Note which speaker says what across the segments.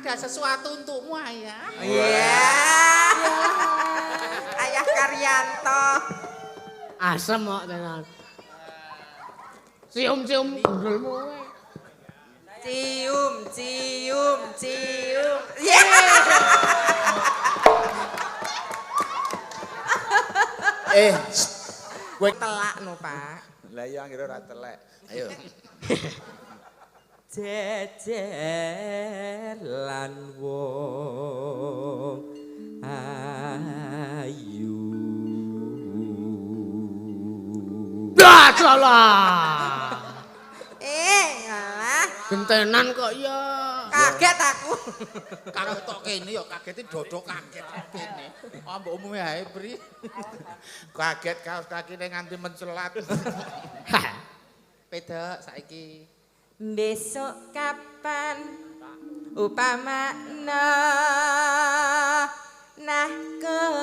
Speaker 1: Ada sesuatu untukmu, Ayah.
Speaker 2: Iya. Ayah Karyanto.
Speaker 3: Asem kok tenan. Cium-cium gundulmu kowe.
Speaker 2: Cium, cium, cium. Iya.
Speaker 4: Eh, kowe
Speaker 2: Telak no, Pak.
Speaker 4: Lah iya anggere ora telek. Ayo.
Speaker 2: Jejer lan wong ayu.
Speaker 3: Dah salah.
Speaker 2: Eh, alah,
Speaker 3: Gentenan kok ya.
Speaker 2: kaget aku.
Speaker 1: Karo tok kene ya kagete dodok kaget kene. Oh, mbok umume ae, Pri.
Speaker 4: Kaget kaos kakine nganti mencelat.
Speaker 1: Pedok saiki.
Speaker 2: Besok kapan upamana nah kedah.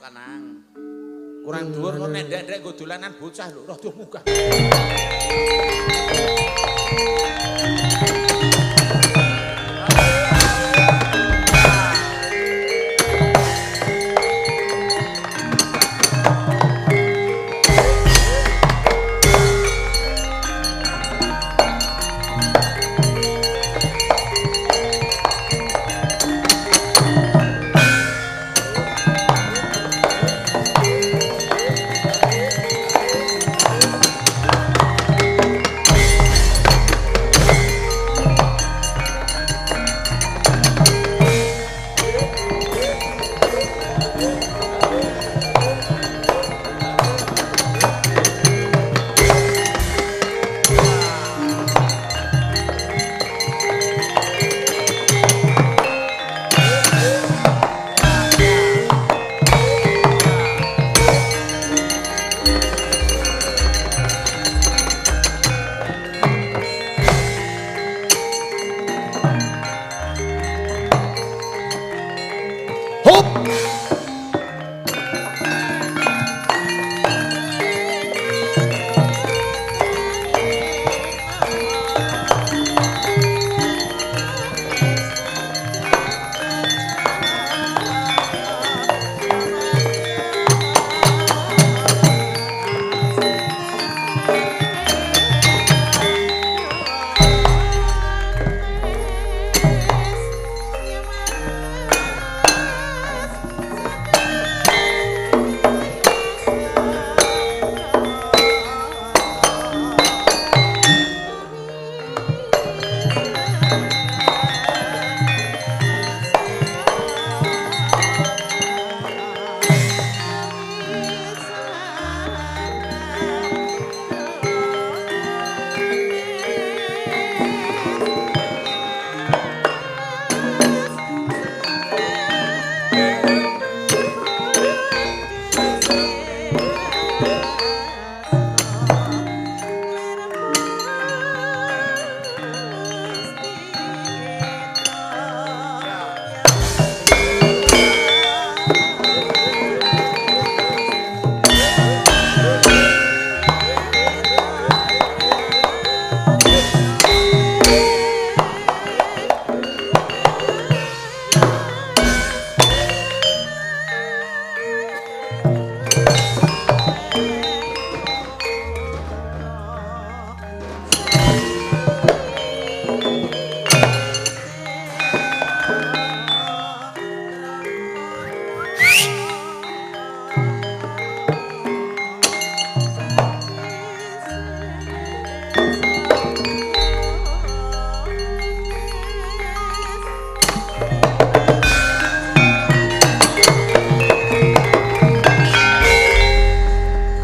Speaker 1: Lanang.
Speaker 4: Kurang dhuwur kok nendek-ndek nggo dolanan bocah lho, rada munggah. Hop.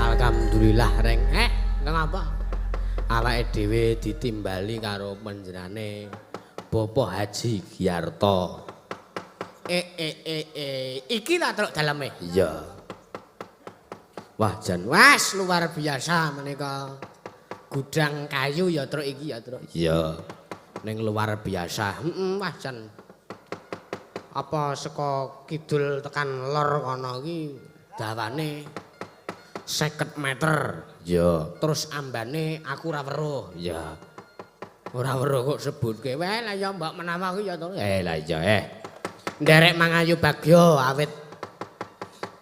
Speaker 3: Alhamdulillah reng. Kenapa? Awake dhewe ditimbali karo panjenengane Bapak Haji Giarto. Iki ta truk daleme? Iya. Wah, jan wes luar biasa menika. Gudang kayu ya truk iki ya truk. Iya. Ning luar biasa. Heeh, wah jan. Apa saka kidul tekan lor kono iki dawane 50 meter. Ya, terus ambane aku ora weruh. Ya. Ora weruh kok sebutke. Weh, lah ya mbok menawa kuwi ya to. Lah iya eh. Nderek mangayu bagya awit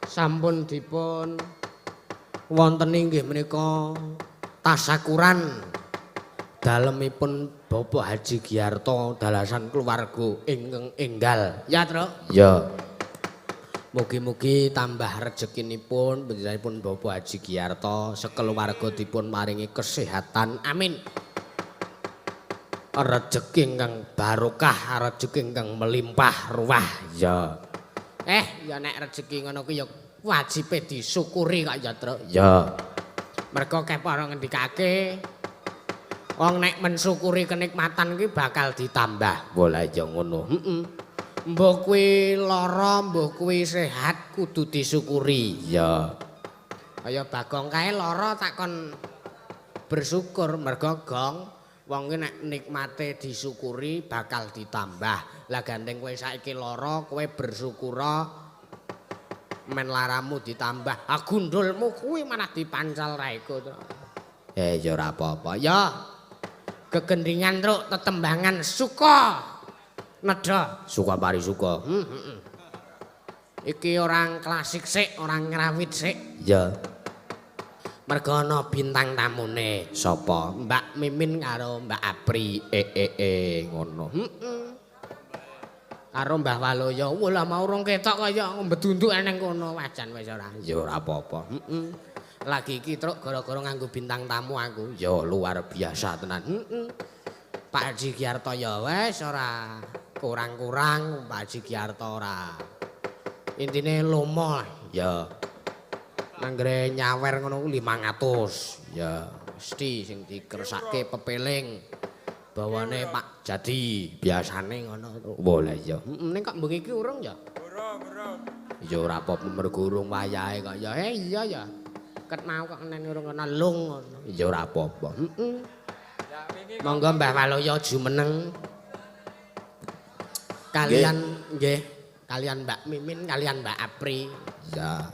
Speaker 3: sampun dipun wonten inggih menika tasakuran dalemipun Bapak Haji Giarto dalasan keluarga ingkang enggal. Ya, Truk? Ya. Mugi-mugi tambah rezekinipun panjenenganipun Bapak Haji Giarto sekeluarga dipun paringi kesehatan. Amin. Rejeki ingkang barokah, rejeki ingkang melimpah ruah. Ya. Ya nek rejeki ngono kuwi ya wajibe disyukuri kok ya, Truk. Ya. Mergo kepara ngendikake wong nek mensyukuri kenikmatan kuwi bakal ditambah. Bola ya ngono. Heeh. Mbah kuwi lara, mbah kuwi sehat kudu disyukuri. Ya. Kaya Bagong kae lara tak kon bersyukur mergo gong wong kuwi nek nikmate disyukuri bakal ditambah. Lah gandeng kowe saiki lara, kowe bersyukura men laramu ditambah. Ah gundulmu kuwi malah dipancal raiku. Ya ora apa-apa. Ya. Kegendingan truk tetembangan suka nedha suka parisuka. Iki orang klasik sik, orang ngrawit sik. Ya. Mergo ana bintang tamune. Sapa? Mbak Mimin karo Mbak Apri. Ngono. Heeh. Karo Mbah Waloyo. Wah lah mau urung ketok kaya mbedunduk eneng kono wajan wis ora. Ya ora apa-apa. Heeh. Lagi iki truk gara-gara nganggo bintang tamu aku. Ya luar biasa tenan. Heeh. Pak Haji Giarto ya wis ora kurang-kurang, Pak Haji Giarto ora. Intine lomo ya. Nanggre nyawer ngono ku 500. Ya mesti sing dikersake pepeling. Bawane Pak Jadi biasane ngono. Wah lah iya. Heeh ning kok bengi iki urung ya? Urung, urung. Ya ora apa-apa mergo urung wayahe kok ya. Iya ya. Ket mau kok ngene urung ana lung ngono. Ya ora apa-apa. Heeh. Monggo Mbah Waloyo jumeneng. Kalian nggih, kalian Mbak Mimin, kalian Mbak Apri. Ya.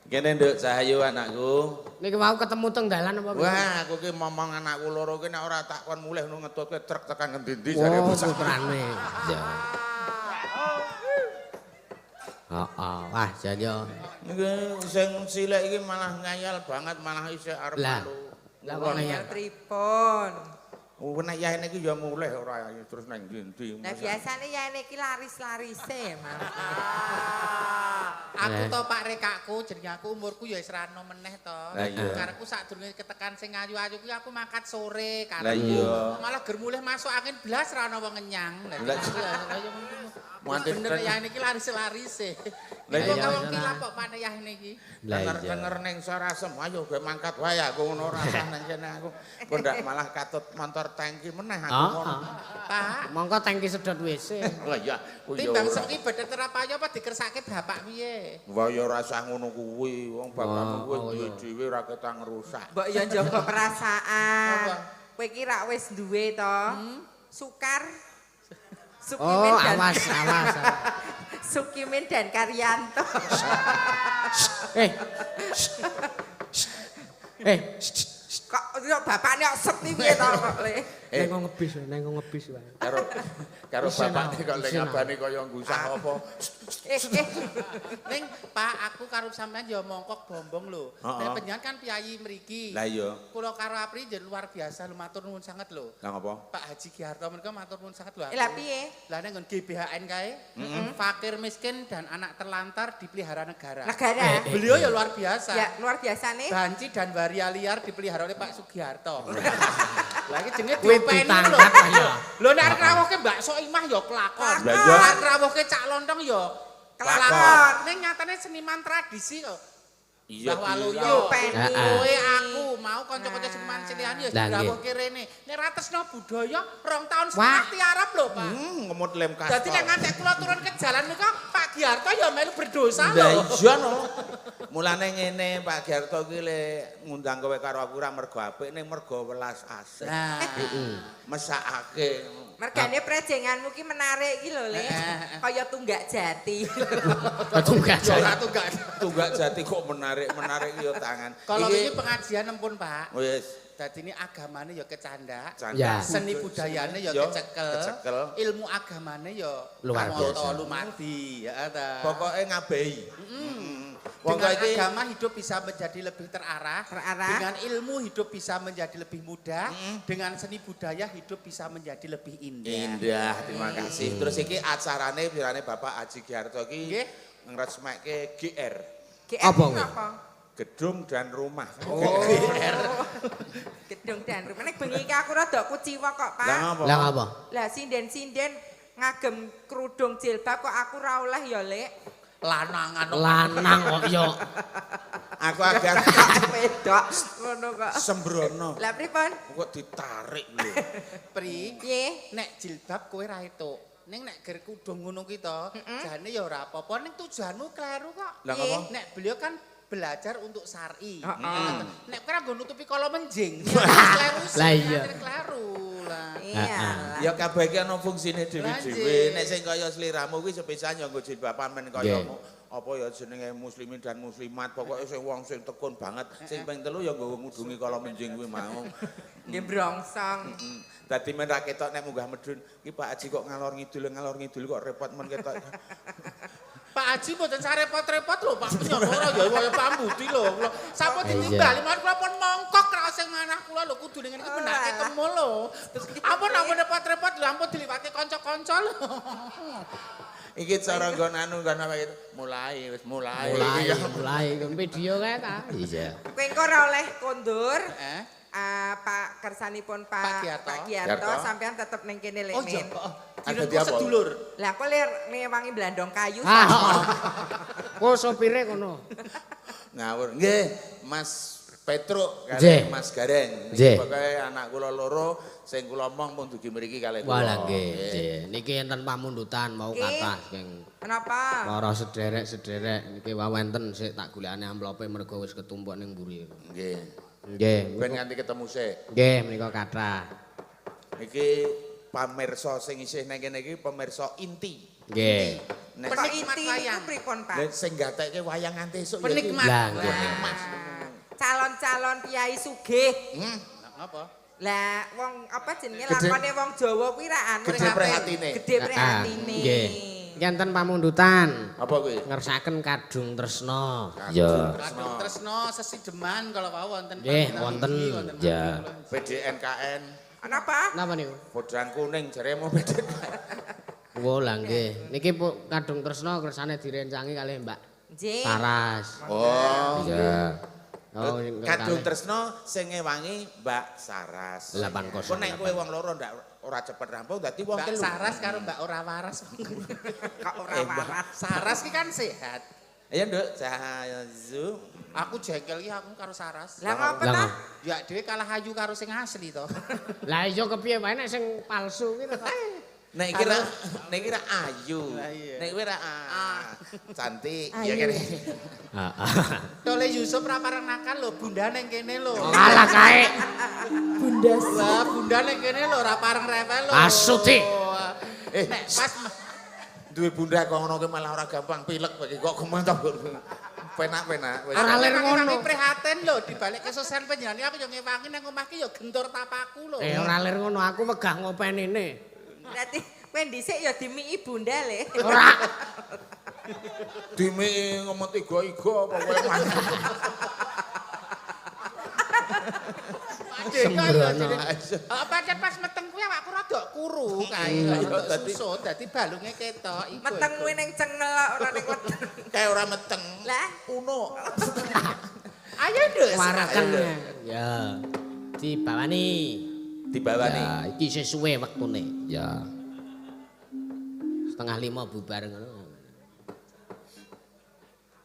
Speaker 4: Kene Nduk Cahayu anakku.
Speaker 3: Niki mau ketemu teng dalan apa?
Speaker 4: Wah, aku ki momong anakku loro ki nek ora tak kon mulih nu ngetutke truk tekan ngendi-endi jare
Speaker 3: Oh,
Speaker 4: bocah.
Speaker 3: putrane. Ya. Heeh, wah jan yo.
Speaker 4: Niki sing cilik iki malah ngayal banget, malah isih arep
Speaker 3: Lah.
Speaker 4: melu.
Speaker 3: Lah kok ngayal.
Speaker 2: Pripun?
Speaker 4: Oh, nek yahene iki ya mulih ora terus nang ndi-ndi.
Speaker 2: Nah biasane yahene iki laris-larise, Mas.
Speaker 1: Aku to Pak Rekakku jenenge aku umurku ya wis ra enom meneh to.
Speaker 4: Lah iya.
Speaker 1: Karepku sadurunge ketekan sing ayu-ayu kuwi aku mangkat sore
Speaker 4: Lah
Speaker 1: karepku.
Speaker 4: iya.
Speaker 1: Malah ger mulih masuk angin blas ra ono wong ngenyang. Lah
Speaker 4: Lah
Speaker 1: iya ngono.
Speaker 4: Muanti
Speaker 1: Bener yahene iki laris-larise.
Speaker 4: Lah
Speaker 1: Lah
Speaker 4: iya,
Speaker 1: wong kilap kok Pak yahene iki.
Speaker 3: Lah iya.
Speaker 4: Tenger-tenger ning Sarasem, ayo gue mangkat wae aku ngono ora usah nang kene aku. Engko ndak malah katut motor tangki meneh aku ngono.
Speaker 1: Pak,
Speaker 3: Mongko tangki sedot WC.
Speaker 4: Lah iya, ku ya
Speaker 1: timbang
Speaker 4: ora.
Speaker 1: seki bedhet terapayo apa dikersake bapak piye?
Speaker 4: Wah ya ora usah ngono kuwi, wong bapakmu kuwi
Speaker 3: Oh,
Speaker 4: duwe
Speaker 3: iya.
Speaker 4: dhewe ora ketang rusak.
Speaker 2: Mbok yo njaga perasaan.
Speaker 1: Apa?
Speaker 2: Kowe iki rak wis duwe to. Sukar. Sukimin
Speaker 3: Oh,
Speaker 2: dan
Speaker 3: awas, awas.
Speaker 2: Sukimin dan Karyanto.
Speaker 3: Eh. Eh,
Speaker 2: Kok kok bapakne kok seti piye to kok le?
Speaker 3: neng ngebis, neng ngebis wae.
Speaker 4: Karo karo
Speaker 3: Isin,
Speaker 4: bapakne kok lek
Speaker 3: isin.
Speaker 4: ngabane kaya ngusah apa.
Speaker 2: Eh, eh.
Speaker 1: Ning Pak, aku karo sampean ya mongkok bombong lho.
Speaker 4: Heeh.
Speaker 1: Nek panjenengan kan piyayi mriki.
Speaker 4: Lah iya.
Speaker 1: Kula karo Apri njen luar biasa lho matur nuwun sanget lho.
Speaker 4: Lah ngopo?
Speaker 1: Pak Haji Giarto menika matur nuwun sanget lho. aku.
Speaker 2: Lah piye?
Speaker 1: Lah nek nggon GBHN kae, fakir miskin dan anak terlantar dipelihara negara.
Speaker 2: Negara.
Speaker 1: Beliau ya luar biasa.
Speaker 2: Ya luar biasa nih.
Speaker 1: Banci dan waria liar dipelihara oleh Pak Sugiharto. Lah iki jenenge
Speaker 3: Kuwi
Speaker 1: diopeni lho.
Speaker 3: ditangkap ya.
Speaker 1: Lho nek arep rawuhke bakso imah ya kelakon.
Speaker 4: Lah iya.
Speaker 1: Nek rawuhke cak lontong ya
Speaker 2: Kelakon.
Speaker 1: Ning nyatane seniman tradisi kok.
Speaker 4: Iya.
Speaker 1: Mbah Waluyo.
Speaker 2: Diopeni.
Speaker 3: Heeh.
Speaker 1: Kowe aku mau kanca-kanca seniman cilian ya
Speaker 3: Lah, nggih.
Speaker 1: dirawuhke rene. Nek ra tresno budaya 2 tahun
Speaker 3: Wah.
Speaker 1: setengah tiarap lho, Pak.
Speaker 4: Ngemut lem kastol.
Speaker 1: Dadi nek ngantek kula turun ke jalan nika Pak Giarto ya melu berdosa
Speaker 4: Lah
Speaker 1: lho.
Speaker 4: iya no. Mulane ngene Pak Giarto iki le ngundang kowe karo aku ora mergo apik ning mergo welas asih.
Speaker 1: Nah,
Speaker 4: Mesakake.
Speaker 2: Mergane prejenganmu ki menarik iki lho, Le. Kaya tunggak jati.
Speaker 3: Tunggak jati.
Speaker 1: Ora tunggak.
Speaker 4: Tunggak jati kok menarik-menarik yo tangan.
Speaker 1: Kalau ini pengajian empun, Pak.
Speaker 4: Wis.
Speaker 1: Dadi ini agamane ya kecandak,
Speaker 3: Ya.
Speaker 1: seni budayane ya kecekel, ilmu agamane ya
Speaker 3: luar biasa.
Speaker 1: Lumadi, ya ta.
Speaker 4: Pokoke ngabehi.
Speaker 1: Dengan agama hidup bisa menjadi lebih terarah, dengan ilmu hidup bisa menjadi lebih mudah, dengan seni budaya hidup bisa menjadi lebih indah.
Speaker 4: Indah, terima kasih. Terus iki acarane pirane Bapak Aji Giarto iki ngresmekke GR.
Speaker 2: GR apa?
Speaker 4: Gedung dan rumah.
Speaker 2: Oh. GR. Gedung dan rumah. Nek bengi iki aku rada kuciwa kok, Pak.
Speaker 3: Lah ngapa?
Speaker 2: Lah sinden-sinden ngagem kerudung jilbab kok aku ra oleh ya, Lek.
Speaker 1: Lanangan.
Speaker 3: Lanang kok yo.
Speaker 4: Aku agak
Speaker 2: wedok ngono kok.
Speaker 4: Sembrono.
Speaker 2: Lah pripun?
Speaker 4: Kok ditarik lho.
Speaker 1: Pri,
Speaker 2: piye?
Speaker 1: Nek jilbab kowe ra etuk. Ning nek ger kudung ngono ki to, jane ya ora apa-apa ning tujuanmu kleru kok.
Speaker 4: Lah ngapa?
Speaker 1: Nek beliau kan belajar untuk syar'i. Nek kowe ora nggo nutupi kala menjing. Kleru.
Speaker 3: Lah iya.
Speaker 1: Kleru lah.
Speaker 2: Iya.
Speaker 4: Ya kabeh iki ana fungsine dhewe-dhewe. Nek sing kaya sliramu kuwi sepisan ya nggo jilbaban men kaya apa ya jenenge muslimin dan muslimat, pokoke sing wong sing tekun banget. Sing ping 3 ya nggo ngudungi kala menjing kuwi mau.
Speaker 2: Nggih brongsong.
Speaker 4: Dadi men ra ketok nek munggah medun, iki Pak Haji kok ngalor ngidul kok repot men ketok.
Speaker 1: Pak Haji mboten sak repot-repot lho, Pak ora ya kaya pambudi lho. Kula sampun ditimbali mawon kula pun mongkok raos sing manah kula lho kudu ngene iki benake kemul lho. Terus ampun ampun repot-repot lho ampun diliwati kanca-kanca lho.
Speaker 4: Iki cara nggon anu nggon apa gitu. Mulai wis mulai.
Speaker 3: Mulai video kae ta. Iya.
Speaker 2: Kowe engko ora oleh kondur. Pak kersanipun Pak Giarto sampean tetep ning kene lek men.
Speaker 1: Oh iya, sedulur.
Speaker 2: Lah aku lir ngewangi blandong kayu.
Speaker 3: Kok sopire kono.
Speaker 4: Ngawur. Nggih, Mas Petruk kalih Mas Gareng. Niki pokoke anak kula loro sing kula omong pun dugi mriki kalih kula.
Speaker 3: Walah nggih. Niki enten pamundutan mau kathah saking
Speaker 2: Kenapa?
Speaker 3: Para sederek-sederek niki wonten sik tak golekane amplope mergo wis ketumpuk ning mburi.
Speaker 4: Nggih.
Speaker 3: Nggih,
Speaker 4: ben nganti ketemu sik.
Speaker 3: Nggih, menika kathah.
Speaker 4: Iki pamirsa sing isih nang kene iki pamirsa inti.
Speaker 3: Nggih.
Speaker 4: Nek
Speaker 2: penikmat wayang pripun, Pak?
Speaker 4: Lah sing gatekke wayang nganti esuk ya
Speaker 1: penikmat.
Speaker 3: Penikmat.
Speaker 2: Calon-calon piyai sugih.
Speaker 1: Napa?
Speaker 2: Lah wong apa jenenge lakone wong Jawa kuwi ra anu
Speaker 4: gede prihatine.
Speaker 2: Gede prihatine.
Speaker 3: Nggih. Enten pamundutan.
Speaker 4: Apa kuwi?
Speaker 3: Ngersakaken Kadung Tresna. Ya.
Speaker 1: Kadung Tresna sesideman kalau wau wonten.
Speaker 3: Nggih, wonten. Ya.
Speaker 4: PDNKN.
Speaker 2: Napa?
Speaker 3: Napa niku?
Speaker 4: Podang kuning jaremu PDNKN.
Speaker 3: Oh, lah nggih. Niki Kadung Tresna kersane direncangi kalih Mbak Saras.
Speaker 4: Oh.
Speaker 3: Iya. Oh,
Speaker 4: Kadung Tresna sing ngewangi Mbak Saras.
Speaker 3: 80.
Speaker 4: Kok nek kowe wong loro ndak ora cepet rampung dadi wong
Speaker 1: Mbak
Speaker 4: telu.
Speaker 1: Saras karo Mbak ora waras.
Speaker 2: Kok ora waras.
Speaker 1: Saras ki kan sehat.
Speaker 4: Iya, Nduk. Sahazu.
Speaker 1: Aku jengkel ki aku karo Saras.
Speaker 2: Lah ngopo ta?
Speaker 1: Ya dhewe kalah ayu karo sing asli to.
Speaker 3: Lah iya kepiye wae nek sing palsu ki to.
Speaker 4: Nek iki ra ayu. Nek kowe ra cantik ya kene.
Speaker 3: Heeh.
Speaker 1: Tole Yusuf ra pareng nakal lho, bunda ning kene lho.
Speaker 3: Alah kae.
Speaker 5: Bunda.
Speaker 1: Wah, bunda ning kene lho ora pareng rewel lho.
Speaker 3: Asuti.
Speaker 1: Nek pas
Speaker 4: duwe bunda kok ngono ki malah ora gampang pilek iki kok gemen to. Penak-penak wis.
Speaker 3: Ora lir ngono.
Speaker 1: Prihatin lho dibalik kesusahan panjenengan aku yo ngewangi nang omah ki yo gentur tapaku lho.
Speaker 3: Ora lir ngono aku wegah ngopenine.
Speaker 2: Berarti kowe dhisik ya dimiki bunda le.
Speaker 3: Ora.
Speaker 4: Dimiki ngemot iga-iga apa kowe mangan.
Speaker 3: Sembrono.
Speaker 1: Pancen pas meteng kuwi awakku rada kuru kae rada susut dadi balunge ketok iku.
Speaker 2: Meteng kuwi ning cengel ora ning weteng.
Speaker 4: Kae ora meteng.
Speaker 2: Lah
Speaker 4: uno.
Speaker 1: Ayo Nduk.
Speaker 3: Waraken. Ya. Dibawani.
Speaker 4: Dibawani.
Speaker 3: Ya, iki isih suwe wektune. Ya. 4:30 bubar ngono.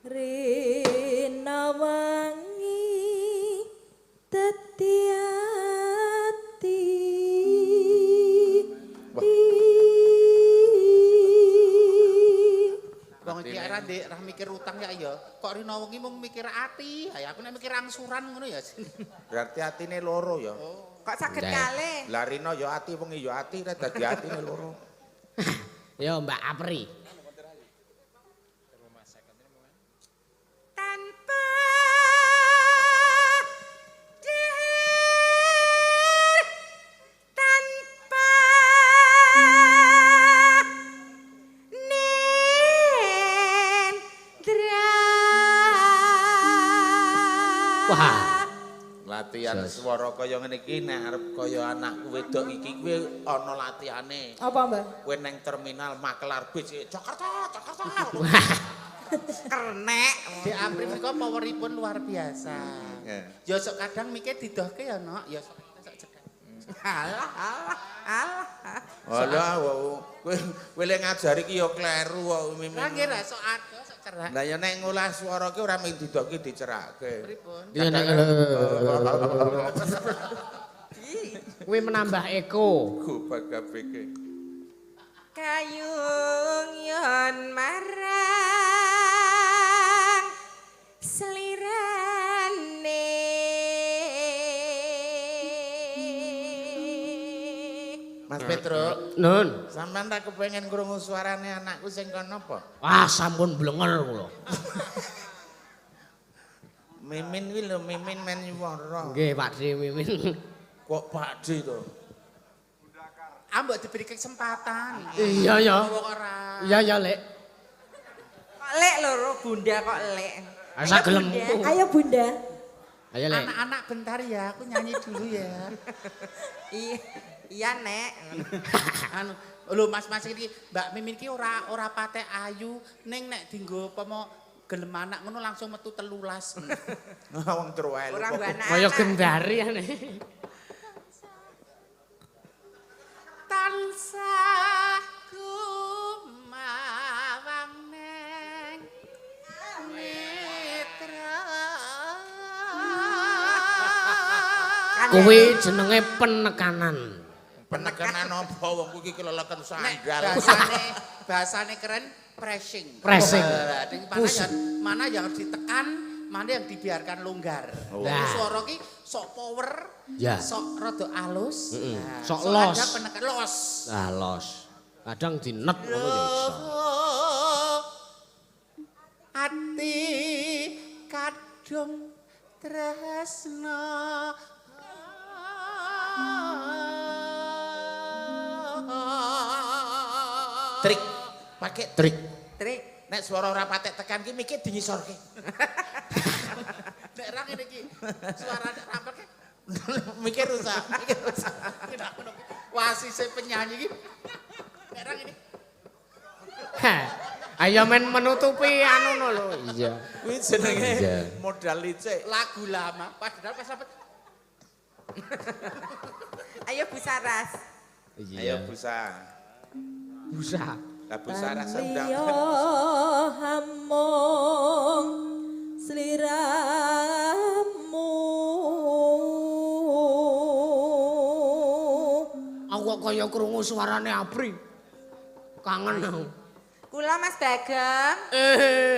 Speaker 5: Rina wangi dadi ati.
Speaker 1: Wong iki ora ndek ra mikir utang ya ya. Kok rino wengi mung mikir ati. Ya aku nek mikir angsuran ngono ya.
Speaker 4: Berarti atine loro ya.
Speaker 2: Kok saged kalih?
Speaker 4: Lah rino ya ati wengi ya ati rek dadi atine loro.
Speaker 3: Yo Mbak Apri.
Speaker 2: Tanpa dir, tanpa nendra.
Speaker 3: Wah.
Speaker 4: Latihan swara kaya ngene iki nek arep kaya anakku wedok iki kuwi ana latihane.
Speaker 5: Apa, Mbah?
Speaker 4: Kowe nang terminal makelar bis Jakarta, Jakarta.
Speaker 2: Kernek.
Speaker 1: Dek Apri menika poweripun luar biasa. Ya sok kadang mikir didohke ya, Nok. Ya sok sok cekak.
Speaker 2: Alah, alah, alah.
Speaker 4: Alah, kowe kowe le ngajari ki ya kleru kok Mimin.
Speaker 1: Lah nggih ra sok adoh sok cerak.
Speaker 4: Lah ya nek ngolah swara ki ora mung didohke dicerake.
Speaker 1: Pripun?
Speaker 3: Iya nek kuwi menambah eko.
Speaker 4: Gobak KPK.
Speaker 2: Kayung yon marang selirane.
Speaker 4: Mas Petro,
Speaker 3: Nun.
Speaker 4: Sampeyan ra kepengin krungu suarane anakku sing kono apa?
Speaker 3: Wah, sampun blenger kula.
Speaker 4: Mimin kuwi lho, Mimin men nyuwara.
Speaker 3: Nggih, Pak D Mimin.
Speaker 4: Kok Pak D to?
Speaker 1: Ah, mbok diberi kesempatan.
Speaker 3: Iya ya.
Speaker 1: Wong ora.
Speaker 3: Iya ya, Lek.
Speaker 2: Kok lek loro Bunda kok lek.
Speaker 3: Asa gelem.
Speaker 5: Ayo Bunda.
Speaker 3: Ayo, Lek.
Speaker 1: Anak-anak bentar ya, aku nyanyi dulu ya.
Speaker 2: Iya, iya Nek.
Speaker 1: Anu, lho Mas-mas iki Mbak Mimin iki ora patek ayu, ning nek dienggo pomo gelem anak ngono langsung metu 13.
Speaker 4: Wong truwel.
Speaker 2: Ora nggo anak.
Speaker 3: Kaya gendari ane.
Speaker 1: Tansah gumawang neng mitra.
Speaker 3: Kuwi jenenge penekanan.
Speaker 4: Penekanan apa wong kuwi iki keleleken sandal.
Speaker 1: Bahasane keren pressing.
Speaker 3: Pressing.
Speaker 1: Mana yang harus ditekan, mana yang dibiarkan longgar.
Speaker 3: Nah.
Speaker 1: Suara ki sok power,
Speaker 3: ya.
Speaker 1: Sok rada alus, nah,
Speaker 3: sok los.
Speaker 1: Ada penekan los.
Speaker 3: Nah, los. Kadang dinet ngono ya iso.
Speaker 1: Ati kadung tresna.
Speaker 4: Trik, pakai
Speaker 3: trik.
Speaker 2: Trik.
Speaker 4: Nek suara ora patek tekan ki mikir dingisorke.
Speaker 1: Nek ra ngene iki, suara nek rampek
Speaker 4: mikir rusak, mikir rusak.
Speaker 1: Wasise penyanyi iki nek ra ngene.
Speaker 3: Ayo men menutupi anu no lho. Iya.
Speaker 4: Kuwi jenenge modal licik.
Speaker 1: Lagu lama padahal pas sampe.
Speaker 2: Ayo Bu Saras.
Speaker 4: Ayo Bu Sa.
Speaker 3: Busa.
Speaker 4: Lah Bu Saras ndang.
Speaker 5: Liya hamong sliramu.
Speaker 3: Aku kok kaya krungu suarane Apri. Kangen aku.
Speaker 2: Kula Mas Bagong.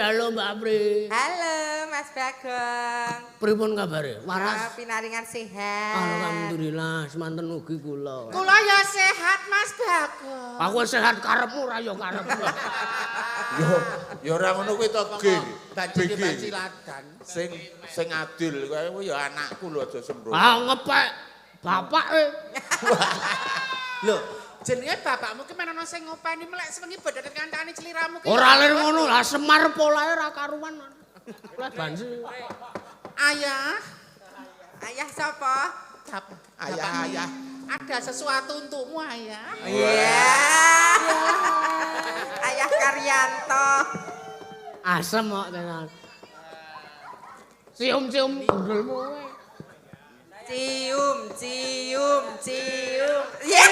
Speaker 3: Halo Mbak Apri.
Speaker 2: Halo Mas Bagong.
Speaker 3: Pripun kabare? Waras.
Speaker 2: Pinaringan sehat.
Speaker 3: Alhamdulillah, semanten ugi kula.
Speaker 1: Kula ya sehat Mas Bagong.
Speaker 3: Aku sehat karepmu ra ya karepmu.
Speaker 4: Yo, ya ora ngono kuwi to, G.
Speaker 1: Banci ladan.
Speaker 4: Sing sing adil kowe ya anakku lho aja sembrono.
Speaker 3: Ah ngepek bapak e.
Speaker 1: Lho, jenenge bapakmu ki men ana sing ngopeni melek sewengi bodhone kancane sliramu ki.
Speaker 3: Ora lir ngono lah Semar polahe ra karuan. Lah bansi.
Speaker 1: Ayah.
Speaker 2: Ayah sapa?
Speaker 4: Ayah, ayah.
Speaker 1: Ada sesuatu untukmu, ayah.
Speaker 2: Iya. Ayah Karyanto.
Speaker 3: Asem kok tenan. Cium-cium gundulmu kowe.
Speaker 2: Cium, cium, cium. Yeah.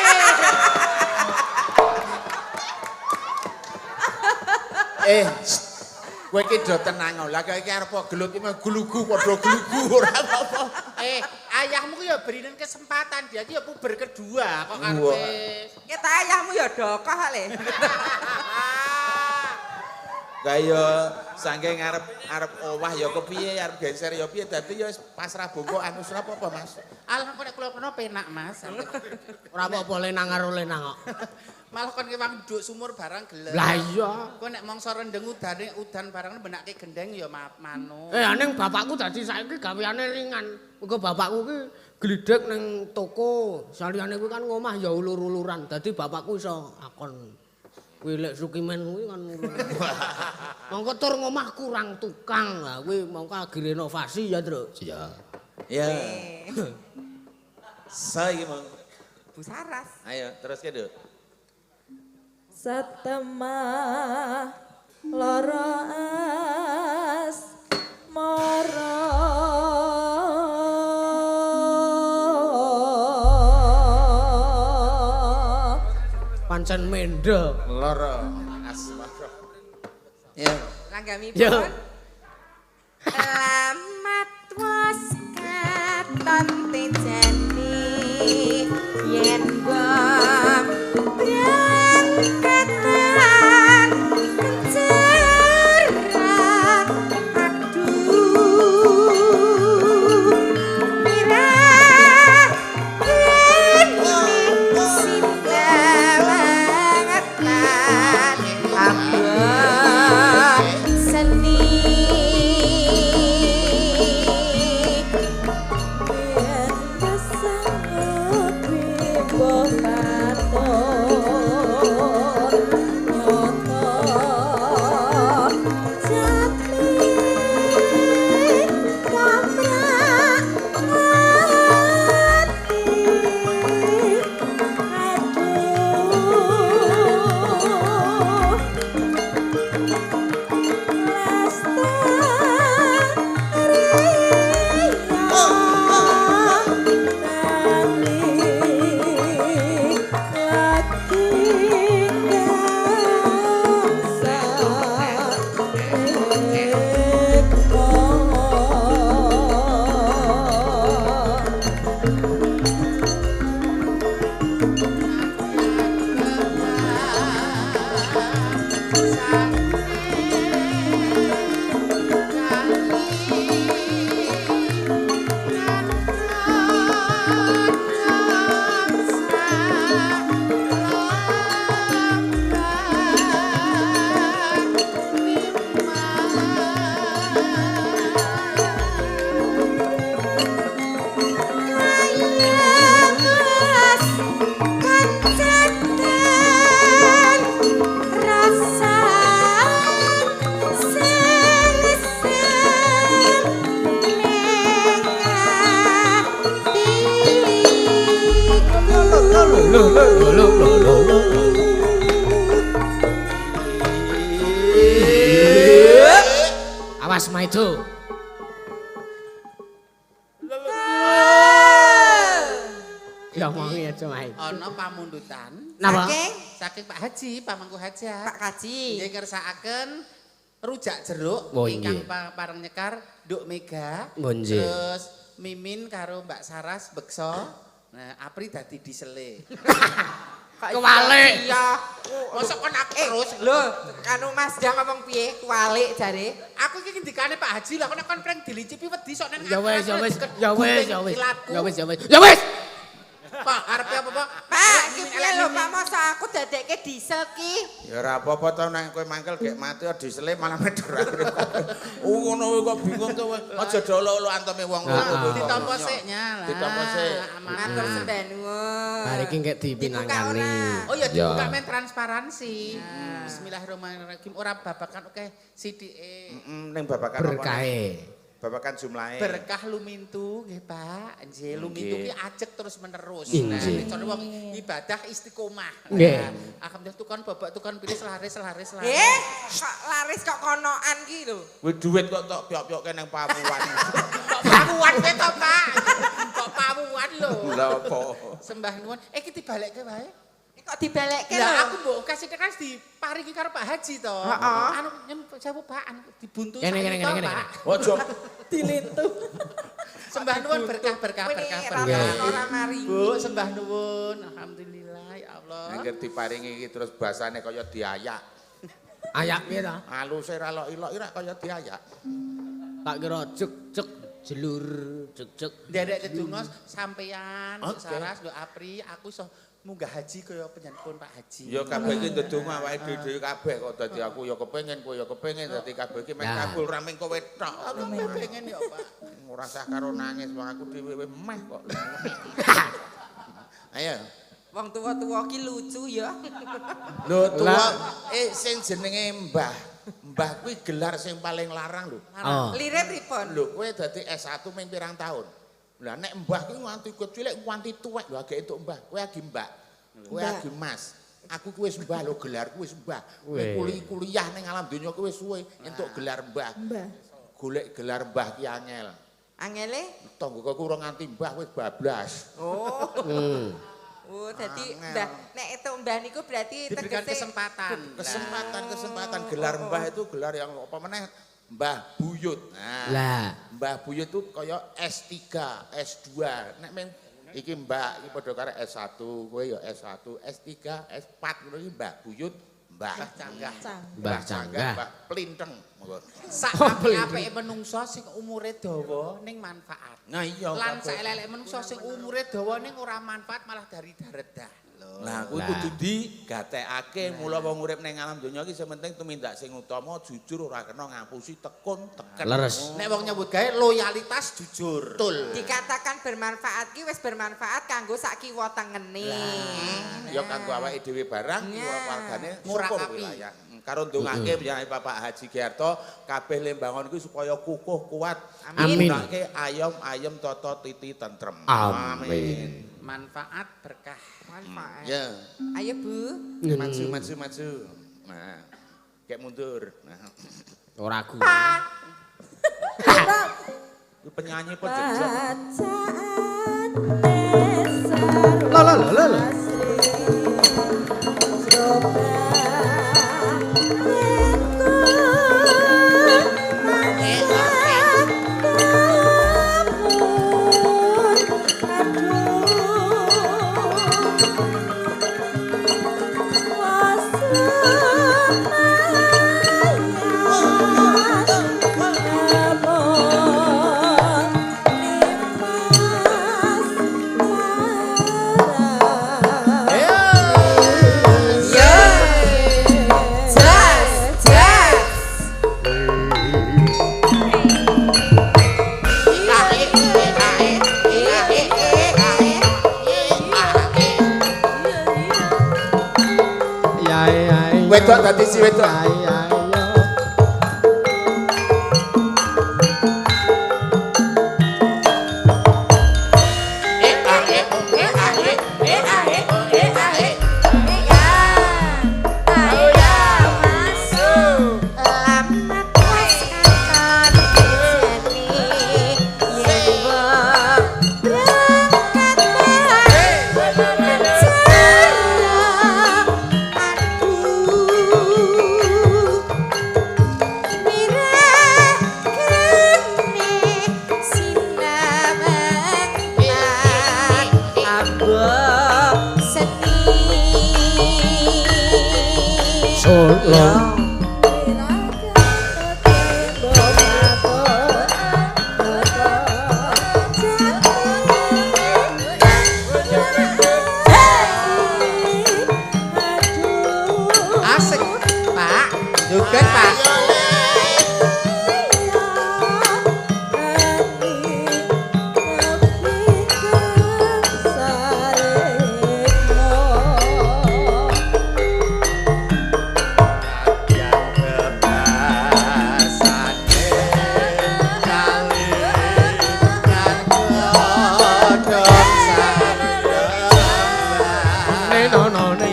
Speaker 4: Kowe iki do tenang. Lah kowe iki arep gelut iki glugu padha glugu ora apa-apa.
Speaker 1: Ayahmu ki ya berinen kesempatan, dia ki ya puber kedua kok karepe.
Speaker 2: Kita ayahmu ya dokoh le.
Speaker 4: Kaya saking arep owah ya kepiye, arep geser ya piye, dadi ya wis pasrah bongko anu apa apa Mas.
Speaker 1: Alah kok nek kula kono penak Mas.
Speaker 3: Ora apa-apa lenang karo lenang kok.
Speaker 1: Malah kon kewang nduk sumur barang gelem.
Speaker 3: Lah iya.
Speaker 1: Kok nek mangsa rendeng udane udan barang benake gendeng ya manuk.
Speaker 3: Eh ning bapakku dadi saiki gaweane ringan. Mergo bapakku ki glidhek ning toko. Saliyane kuwi kan ngomah ya ulur-uluran. Dadi bapakku iso akon. Kuwi lek Sukimen kuwi kan mongko tur ngomah kurang tukang. Lah kuwi mongko lagi renovasi ya, Truk. Iya.
Speaker 4: Ya. Saiki mong
Speaker 2: Bu Saras.
Speaker 4: Ayo teruske, Nduk.
Speaker 5: Satemah lara asmara
Speaker 3: pancen mendho
Speaker 4: lara asmara. Ya.
Speaker 2: Langgamipun. Lamat was katon tejani yen bom berangkatan pencerah aduh mirah ini sindawangetan abah seni
Speaker 5: yen kesangut wibo katon nyoto jati kamrak ati aduh
Speaker 2: Kancaten rasa sing ning atiku.
Speaker 3: Lho lho lho lho. Awas maido. Ya omongi aja Mai.
Speaker 1: Ana pamundutan
Speaker 3: Napa?
Speaker 2: Saking
Speaker 1: saking Pak Haji, pamangku hajat.
Speaker 2: Pak Kaji.
Speaker 1: Nggih ngersakaken rujak jeruk
Speaker 3: Oh,
Speaker 1: ingkang
Speaker 3: nggih.
Speaker 1: pareng nyekar Nduk Mega.
Speaker 3: Oh, nggih.
Speaker 1: Terus Mimin karo Mbak Saras beksa. Nah, Apri dadi disele.
Speaker 2: Kok
Speaker 3: Kewalik.
Speaker 2: Iya.
Speaker 1: Mosok kon aku terus.
Speaker 2: Lho, kanu Mas Jang ngomong piye? Kuwalik jare.
Speaker 1: Aku iki ngendikane Pak Haji lah, kon prank dilicipi wedi sok nang
Speaker 3: Ya wis, ya wis, ya wis, ya wis. Ya wis, ya wis. Ya wis.
Speaker 1: Pak, arepe apa, Pak?
Speaker 2: Pak, iki piye lho Pak, masa aku dadekke diesel ki?
Speaker 4: Ya ora apa-apa to nek kowe mangkel gek mati disele malah medhor. Oh ngono kuwi kok bingung to kowe. Aja dolok-olok anteme wong loro.
Speaker 1: Ditampa sik nyala.
Speaker 4: Ditampa sik.
Speaker 2: Matur sembah nuwun.
Speaker 3: Bar iki ngek dipinangkani.
Speaker 1: Oh ya dibuka men transparansi. Bismillahirrahmanirrahim. Ora babakan akeh sithike.
Speaker 4: Heeh, ning babakan apa?
Speaker 3: Berkahe.
Speaker 4: Babakan jumlahe.
Speaker 1: Berkah lumintu nggih Pak. Nggih, lumintu ki ajeg terus menerus.
Speaker 3: Nah,
Speaker 1: Nah, cara wong ibadah istiqomah.
Speaker 3: Nggih.
Speaker 1: Nah, alhamdulillah tukon bobok tukon pilis laris laris laris.
Speaker 2: Eh, kok laris kok konoan ki lho.
Speaker 4: Kuwi dhuwit kok tok pyok-pyokke nang Papuan.
Speaker 1: Kok pawuan kowe to, Pak? Kok pawuan lho.
Speaker 4: Lha apa?
Speaker 1: Sembah nuwun. Eh iki dibalekke wae.
Speaker 2: Kok dibalekke lho?
Speaker 1: Lah aku mbok kasih kan diparingi karo Pak Haji to.
Speaker 2: Heeh.
Speaker 1: Anu nyen sewu Pak, anu dibuntu
Speaker 3: Kene, kene,
Speaker 1: to,
Speaker 3: kene, kene.
Speaker 1: Pak.
Speaker 4: Ojo
Speaker 5: Dilintu.
Speaker 1: Sembah nuwun berkah berkah
Speaker 2: Kowe
Speaker 1: berkah
Speaker 2: ini
Speaker 1: berkah.
Speaker 2: ora maringi.
Speaker 1: Bu, sembah nuwun. Alhamdulillah ya Allah.
Speaker 4: Angger diparingi iki terus basane kaya diayak.
Speaker 3: Ayak piye ta?
Speaker 4: Aluse ra lok-ilok ora kaya diayak.
Speaker 3: Tak kira jek-jek jelur jek-jek.
Speaker 1: Nderek dedonga sampeyan,
Speaker 4: Oke.
Speaker 1: Saras, Nduk Apri, aku iso munggah haji kaya panjenengan Pak Haji.
Speaker 4: Ya kabeh iki ndedonga awake dhewe kabeh kok dadi aku ya kepengin, kowe ya kepengin dadi kabeh iki meh
Speaker 3: Lah.
Speaker 4: kabul ra mung kowe tok.
Speaker 1: Aku meh pengen ya, Pak.
Speaker 4: Ora sah karo nangis wong aku dhewe meh kok. Ayo.
Speaker 2: Wong tuwa-tuwa ki lucu ya.
Speaker 4: Lho tuwa sing jenenge Mbah. Mbah kuwi gelar sing paling larang lho.
Speaker 3: Oh.
Speaker 2: Lire pripun?
Speaker 4: Lho kowe dadi S1 ming pirang tahun? Lah nek mbah kuwi nganti kecil nganti tuwek lho agek entuk mbah. Kowe agi mbak. Kowe agi mas. Aku kuwi wis mbah lho gelarku wis mbah.
Speaker 3: Weh.
Speaker 4: Kuliah ning alam donya kuwi wis suwe entuk gelar mbah.
Speaker 5: Mbah.
Speaker 4: Golek gelar mbah ki angel.
Speaker 2: Angele?
Speaker 4: Tanggoku ora nganti mbah wis bablas.
Speaker 2: Oh.
Speaker 3: Hmm.
Speaker 2: Oh, dadi
Speaker 4: Angel.
Speaker 2: mbah nek entuk mbah niku berarti
Speaker 1: Diberikan
Speaker 2: tegese
Speaker 1: kesempatan.
Speaker 4: Kesempatan kesempatan gelar mbah itu gelar yang apa meneh Mbah Buyut. Nah,
Speaker 3: Lah.
Speaker 4: Mbah Buyut itu kaya S3, S2. Nek meng iki Mbak iki padha karo S1, kowe ya S1, S3, S4 ngono iki Mbah Buyut, Mbah
Speaker 1: Mbah Canggah.
Speaker 3: Mbah Canggah.
Speaker 4: Mbah Plinteng. Monggo.
Speaker 1: Sak apik-apike menungso sing umure dawa ning manfaat.
Speaker 4: Nah iya.
Speaker 1: Lan
Speaker 4: kabeh.
Speaker 1: sak elek menungso sing umure dawa ning ora manfaat malah dari daredah.
Speaker 4: Lah kuwi
Speaker 3: Lah.
Speaker 4: kudu digatekake mula wong urip ning alam donya iki sing penting tumindak sing utama jujur ora kena ngapusi tekun teken.
Speaker 3: Leres.
Speaker 1: Nek wong nyambut gawe loyalitas jujur.
Speaker 4: Betul.
Speaker 2: Dikatakan bermanfaat ki wis bermanfaat kanggo sak kiwa tengene.
Speaker 4: Ya kanggo awake dhewe barang
Speaker 2: Nah.
Speaker 4: wargane
Speaker 1: Murah
Speaker 4: syukur
Speaker 1: api.
Speaker 4: wilayah. Karo ndongake panjenengan Bapak Haji Giarto kabeh Lembangon kuwi supaya kukuh kuat.
Speaker 3: Amin.
Speaker 4: Ndongake ayom-ayem tata titi tentrem.
Speaker 3: Amin.
Speaker 1: Manfaat berkah.
Speaker 2: Manfaat.
Speaker 4: Ya,
Speaker 2: Ayo Bu.
Speaker 4: maju maju maju. Nah, kayak mundur. Nah,
Speaker 3: Ora ku.
Speaker 4: kuwi penyanyi apa jejak?
Speaker 5: Bacaan
Speaker 3: Lah lah lah lah.
Speaker 2: Jas, jas.
Speaker 3: Ya ya.
Speaker 4: Wedok dadi si wedok.
Speaker 3: Ya ya. Solo.
Speaker 1: Asik, Pak. Joget, Pak.
Speaker 3: No no no.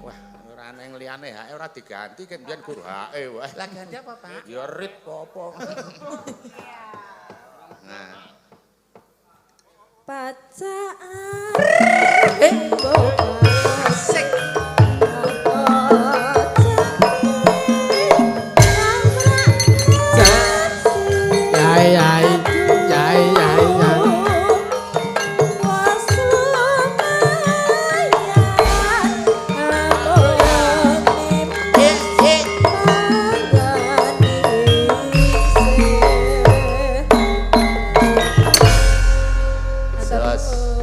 Speaker 4: Wah, ora neng liyane hae ora diganti kan biyen gur hae wae.
Speaker 1: Lah ganti apa, Pak?
Speaker 4: Ya rit apa. Nah,
Speaker 5: Bacaan
Speaker 1: Asik.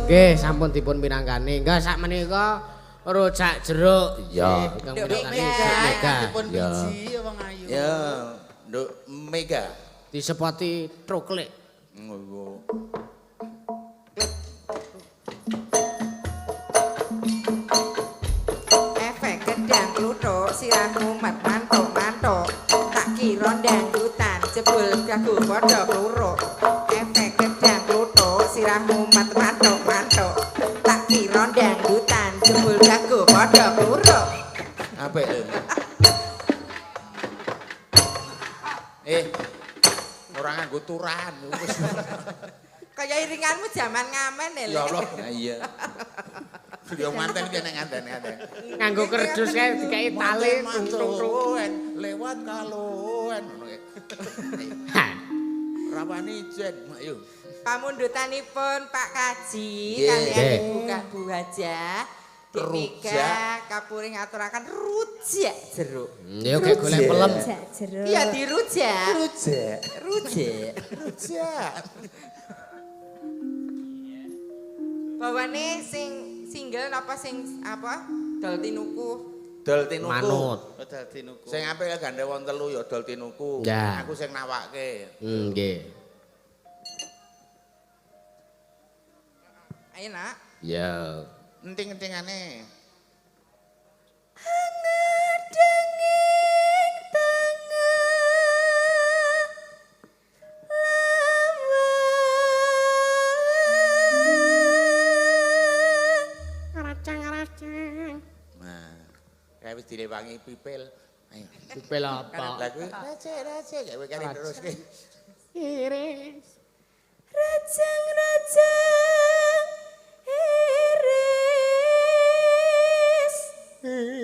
Speaker 3: Nggih, sampun dipun minangkani. Enggak sak menika rujak jeruk. Iya, ingkang minangkani Mega.
Speaker 1: Dipun biji wong ayu.
Speaker 4: Ya, Nduk Mega.
Speaker 3: Disepoti troklik.
Speaker 4: Ngono.
Speaker 2: Efek gedang kluthuk sirah mumet mantuk-mantuk. Tak kira dangdutan jebul jago padha kluruk. Efek gedang kluthuk sirah mumet mantuk-mantuk. Tak kira dangdutan jebul jago padha kluruk.
Speaker 4: Apik lho. Ora nganggo turahan wis.
Speaker 2: Kaya iringanmu jaman ngamen lho.
Speaker 4: Ya Allah. Iya. Beliau manten ki nek nganten-nganten.
Speaker 3: Nganggo kerdus kae dikai tali
Speaker 4: tung-tung lewat kaloen ngono kae. Rawani ijen, ayo.
Speaker 2: Pamundutanipun Pak Kaji kaliyan Ibu Bu Hajah Dik Mega kapuri ngaturaken rujak jeruk.
Speaker 3: Ya kayak golek pelem.
Speaker 5: Rujak jeruk.
Speaker 2: Iya dirujak.
Speaker 4: Rujak.
Speaker 2: Rujak.
Speaker 4: Rujak.
Speaker 2: Bawane sing single napa sing apa? Dol tinuku.
Speaker 4: Dol tinuku.
Speaker 3: Manut.
Speaker 1: Dol tinuku.
Speaker 4: Sing apik gandhe wong telu ya dol tinuku. Aku sing nawake.
Speaker 3: Nggih.
Speaker 2: Ayo nak.
Speaker 3: Ya.
Speaker 4: Enting-entingane.
Speaker 5: Angedenging tengah lawang.
Speaker 3: Racang-racang.
Speaker 4: Nah, kae wis direwangi pipil. Ayo.
Speaker 3: Pipil apa?
Speaker 4: Lah kuwi racek-racek kae kare teruske.
Speaker 3: Iris.
Speaker 5: Rajang-rajang iris. Iris.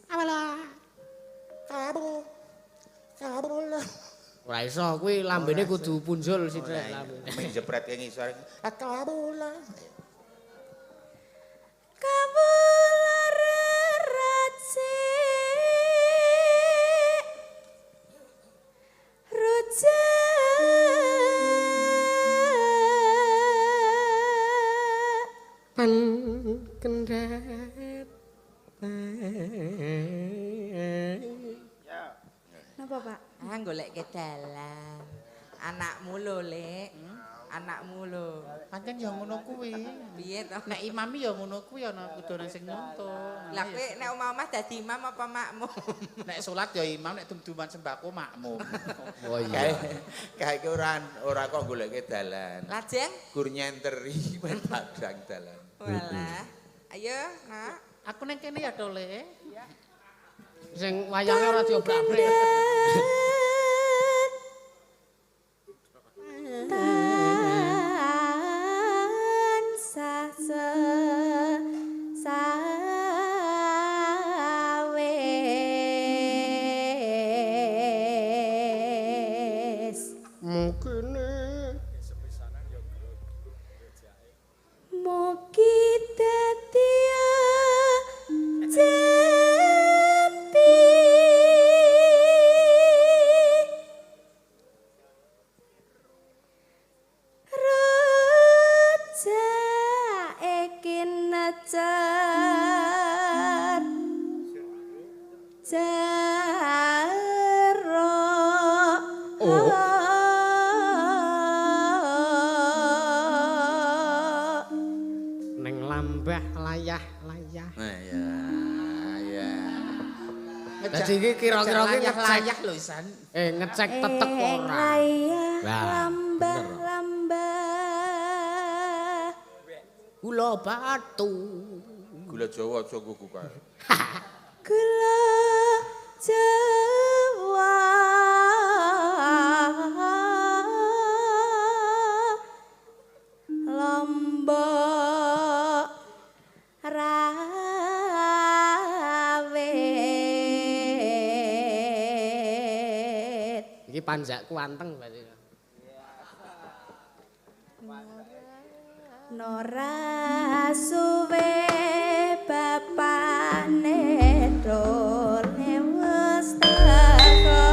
Speaker 3: Apalah.
Speaker 4: Kabul. Kabul.
Speaker 3: Ora iso kuwi lambene kudu punjul sithik lambene.
Speaker 4: Menjepret ke ngisor. Kabul.
Speaker 5: Kawula reracik rujak
Speaker 3: Pan kendhat.
Speaker 5: Napa Pak?
Speaker 2: Ah golek dalan. Anakmu lho, Lek. Anakmu lho.
Speaker 1: Pancen ya ngono kuwi.
Speaker 2: Piye to?
Speaker 1: Nek imami ya ngono kuwi ana kudune sing nuntun.
Speaker 2: Lah kowe nek omah-omah dadi imam apa makmum?
Speaker 1: Nek salat ya imam, nek dum-duman sembako makmum.
Speaker 3: Oh iya.
Speaker 4: Kae ki ora kok goleke dalan.
Speaker 2: Lajeng?
Speaker 4: Gur nyenteri men padang dalan.
Speaker 2: Walah. Ayo, Nak.
Speaker 1: Aku ning kene ya, Tole.
Speaker 3: Sing wayange ora diobrak-abrik.
Speaker 5: Tansah sesawis.
Speaker 3: Mungkene
Speaker 5: Mugi dadi jampi. Rujake kinecer jeruk.
Speaker 3: Oh. Neng lambah layah-layah.
Speaker 4: Nah ya, ya.
Speaker 3: Dadi iki kira-kira ki ngecek
Speaker 1: layah lho Isan.
Speaker 3: Ngecek tetek ora.
Speaker 5: Layah
Speaker 3: Lah,
Speaker 5: lambah
Speaker 3: bener.
Speaker 5: lambah.
Speaker 3: Gula batu.
Speaker 4: Gula Jawa aja nggo kae.
Speaker 5: Gula Jawa. Lombok rawit.
Speaker 3: Iki panjakku anteng berarti.
Speaker 5: Nora suwe bapane dole wis teko.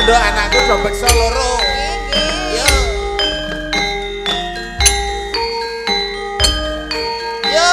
Speaker 4: Ayo nduk anakku do beksa loro.
Speaker 2: Nggih.
Speaker 4: Yo. Yo.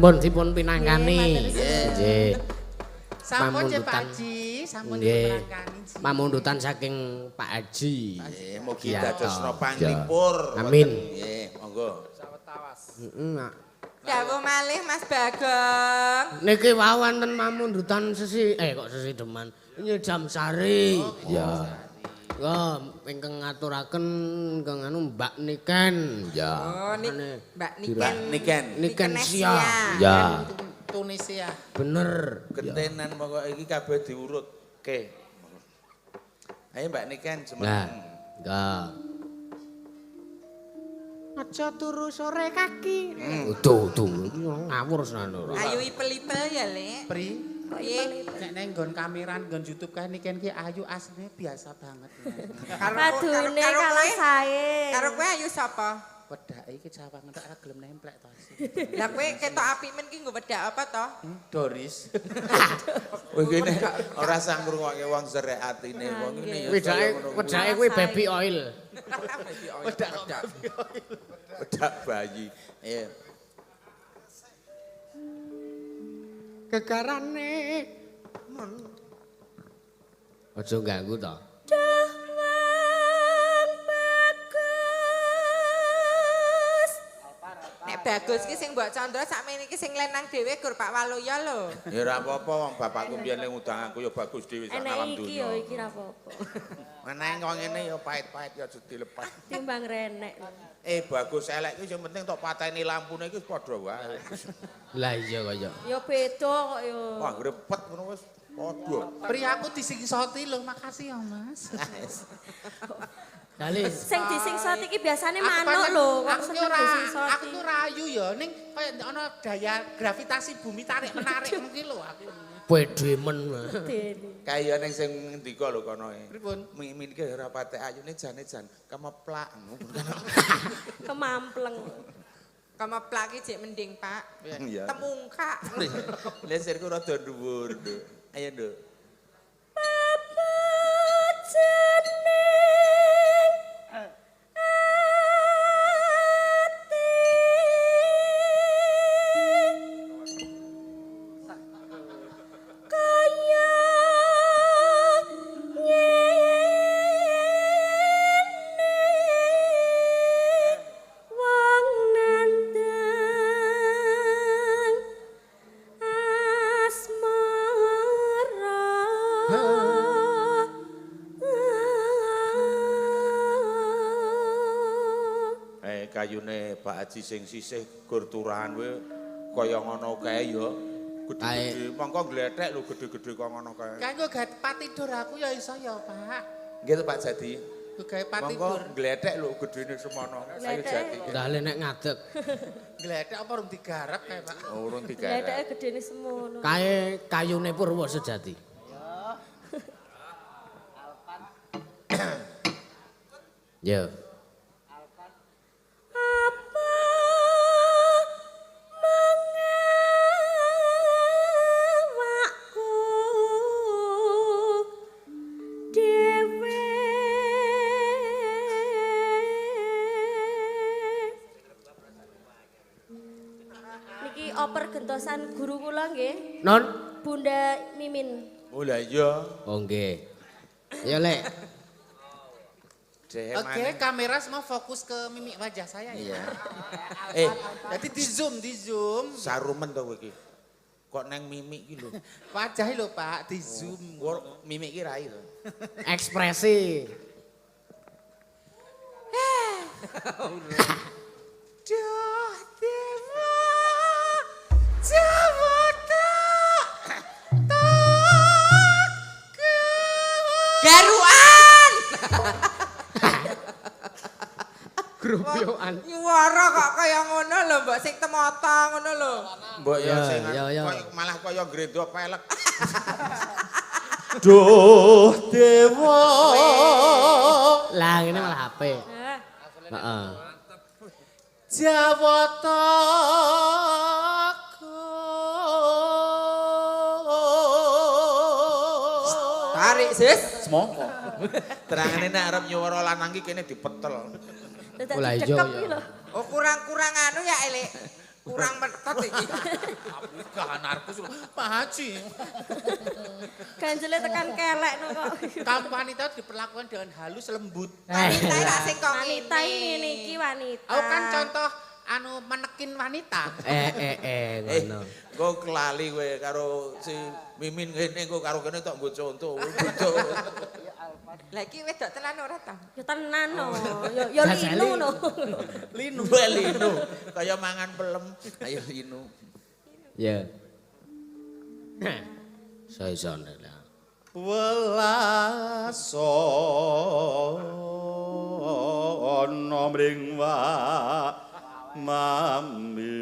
Speaker 3: Sampun dipun pinangkani. Nggih.
Speaker 1: Sampun nggih Pak Haji, sampun dipun pinangkani.
Speaker 3: Pamundutan saking Pak Haji.
Speaker 4: Nggih, mugi dadosna panglipur.
Speaker 3: Amin.
Speaker 4: Nggih, monggo.
Speaker 1: Sawetawas.
Speaker 3: Heeh.
Speaker 2: Dawuh malih Mas Bagong.
Speaker 3: Niki wau wonten pamundutan sesi kok sesi deman. Nyidam sari. Ya. Wah, ingkang ngaturaken ingkang anu Mbak Niken. Ya.
Speaker 2: Oh, Mbak Niken.
Speaker 4: Niken.
Speaker 3: Niken Sia. Ya.
Speaker 1: Tunisia.
Speaker 3: Bener.
Speaker 4: Gentenan pokoke iki kabeh diurutke. Ayo Mbak Niken semeneng.
Speaker 3: Nah, enggak. Aja turu sore kaki. Utuh, utuh. Ngawur senan ora.
Speaker 2: Ayo ipel-ipel ya, Lek.
Speaker 1: Pri.
Speaker 2: Piye?
Speaker 1: Nek neng nggon kameran nggon YouTube kae Niken ki ayu asline biasa banget.
Speaker 5: Padune kalah sae.
Speaker 2: Karo kowe ayu sapa?
Speaker 1: Wedake iki cawangan ora gelem nemplek to.
Speaker 2: Lah kowe ketok apik men ki nggo wedak apa to?
Speaker 1: Doris.
Speaker 4: Kowe iki ora sang ngrungokke wong zerek atine wong ngene ya.
Speaker 3: Wedake kuwi baby oil.
Speaker 2: Wedak
Speaker 4: wedak bayi. Iya.
Speaker 3: Gegarane
Speaker 4: Men.
Speaker 3: Aja ganggu to.
Speaker 5: Duh wong bagus.
Speaker 2: Nek bagus ki sing mbok Candra sakmene iki sing lenang dhewe gur Pak Waluyo lho.
Speaker 4: Ya ora apa-apa wong bapakku mbiyen ning ngundang aku ya bagus dhewe sak
Speaker 5: Enek
Speaker 4: alam
Speaker 5: iki
Speaker 4: donya.
Speaker 5: ya iki ra apa-apa.
Speaker 4: Meneng kok ngene ya pahit-pahit ya aja dilepas.
Speaker 5: Timbang renek.
Speaker 4: Bagus elek iki sing penting tok pateni lampune iki padha wae.
Speaker 3: Lah iya kaya.
Speaker 5: Ya beda kok ya.
Speaker 4: Wah, grepet ngono wis padha.
Speaker 1: Priyaku disingsoti lho, makasih ya Mas.
Speaker 3: Dali.
Speaker 5: Sing disingsoti iki biasane
Speaker 1: Aku
Speaker 5: manuk
Speaker 1: pancen-
Speaker 5: lho, kok
Speaker 1: aku ki
Speaker 5: seneng
Speaker 1: ora
Speaker 5: disingsoti.
Speaker 1: aku ki ora ayu ya ning kaya ana daya gravitasi bumi tarik menarik ngono ki lho aku.
Speaker 3: Pede men.
Speaker 5: Dene.
Speaker 4: Kaya ning sing ngendika lho kono e.
Speaker 1: Pripun?
Speaker 4: Mimin ki ora patek ayune jane jan kemeplak.
Speaker 5: Kemampleng.
Speaker 2: Kemeplak ki jek mending, Pak.
Speaker 4: Iya.
Speaker 2: Temungkak.
Speaker 4: Lah sirku rada dhuwur, Nduk. Ayo, Nduk.
Speaker 5: Papajening ati kaya ngene wong nandang asmara.
Speaker 4: Kayune Pak Haji sing sisih gur turahan kowe kaya ngono kae ya. Gedhe-gedhe, mongko glethek lho gedhe-gedhe kaya ngono kae.
Speaker 1: Kae nggo gawe patidur aku ya iso ya, Pak.
Speaker 4: Nggih to Pak Jadi.
Speaker 1: Nggo gawe
Speaker 4: Mongko
Speaker 1: patidur.
Speaker 4: glethek lho gedhene semono. Ayo Jati.
Speaker 3: Dale nek ngadeg.
Speaker 1: Glethek apa urung digarap kae, Pak?
Speaker 4: Oh, urung digarap.
Speaker 5: Gletheke gedene semono.
Speaker 3: Kae kayune Purwa Sejati. Ya.
Speaker 5: Apa mengawakku dhewe niki oper gentosan guru kula nggih.
Speaker 3: Non.
Speaker 5: Bunda Mimin.
Speaker 4: Oh lah iya.
Speaker 3: Oh nggih. Ya Lek.
Speaker 1: Oke, kamera semua fokus ke mimik wajah saya ya.
Speaker 4: Iya.
Speaker 1: Jadi di zoom, di zoom.
Speaker 4: Sarumen to kowe iki. Kok neng mimik iki lho.
Speaker 1: Wajah lho, Pak, di zoom.
Speaker 4: Oh, mimik iki rai to.
Speaker 3: Ekspresi.
Speaker 1: Duh, dewa. Jawa tak. Tak.
Speaker 2: Garuan.
Speaker 3: Grubyokan.
Speaker 2: Nyuwara kok kaya ngono lho, mbok sing temata ngono lho.
Speaker 4: Mbok ya sing malah kaya grendo pelek.
Speaker 1: Duh dewa.
Speaker 3: Lah ngene malah HP. Heeh.
Speaker 1: Jawata.
Speaker 2: Tarik, Sis.
Speaker 1: Semongko.
Speaker 4: Terangane nek arep nyuwara lanang iki kene dipetel.
Speaker 5: Dadak dicekep iki lho.
Speaker 2: Oh, kurang-kurang anu ya, Elek. Kurang metot iki.
Speaker 1: Bukan narkus lho. Pak Haji.
Speaker 5: Ganjele tekan kelek no kok.
Speaker 1: Kamu wanita diperlakukan dengan halus lembut.
Speaker 2: Wanita lak sing kok
Speaker 5: Wanita ngene iki wanita.
Speaker 1: Aku kan contoh anu menekin wanita.
Speaker 3: Ngono.
Speaker 4: Engko kelali kowe karo si Mimin ngene engko karo kene tok nggo contoh.
Speaker 2: Lah iki wedok tenan ora ta?
Speaker 5: Ya tenan no. Ya linu no.
Speaker 4: Linu. Linu. Kaya mangan pelem. Ayo linu.
Speaker 3: Ya. Saya-saya lah.
Speaker 6: Welasono mring mami.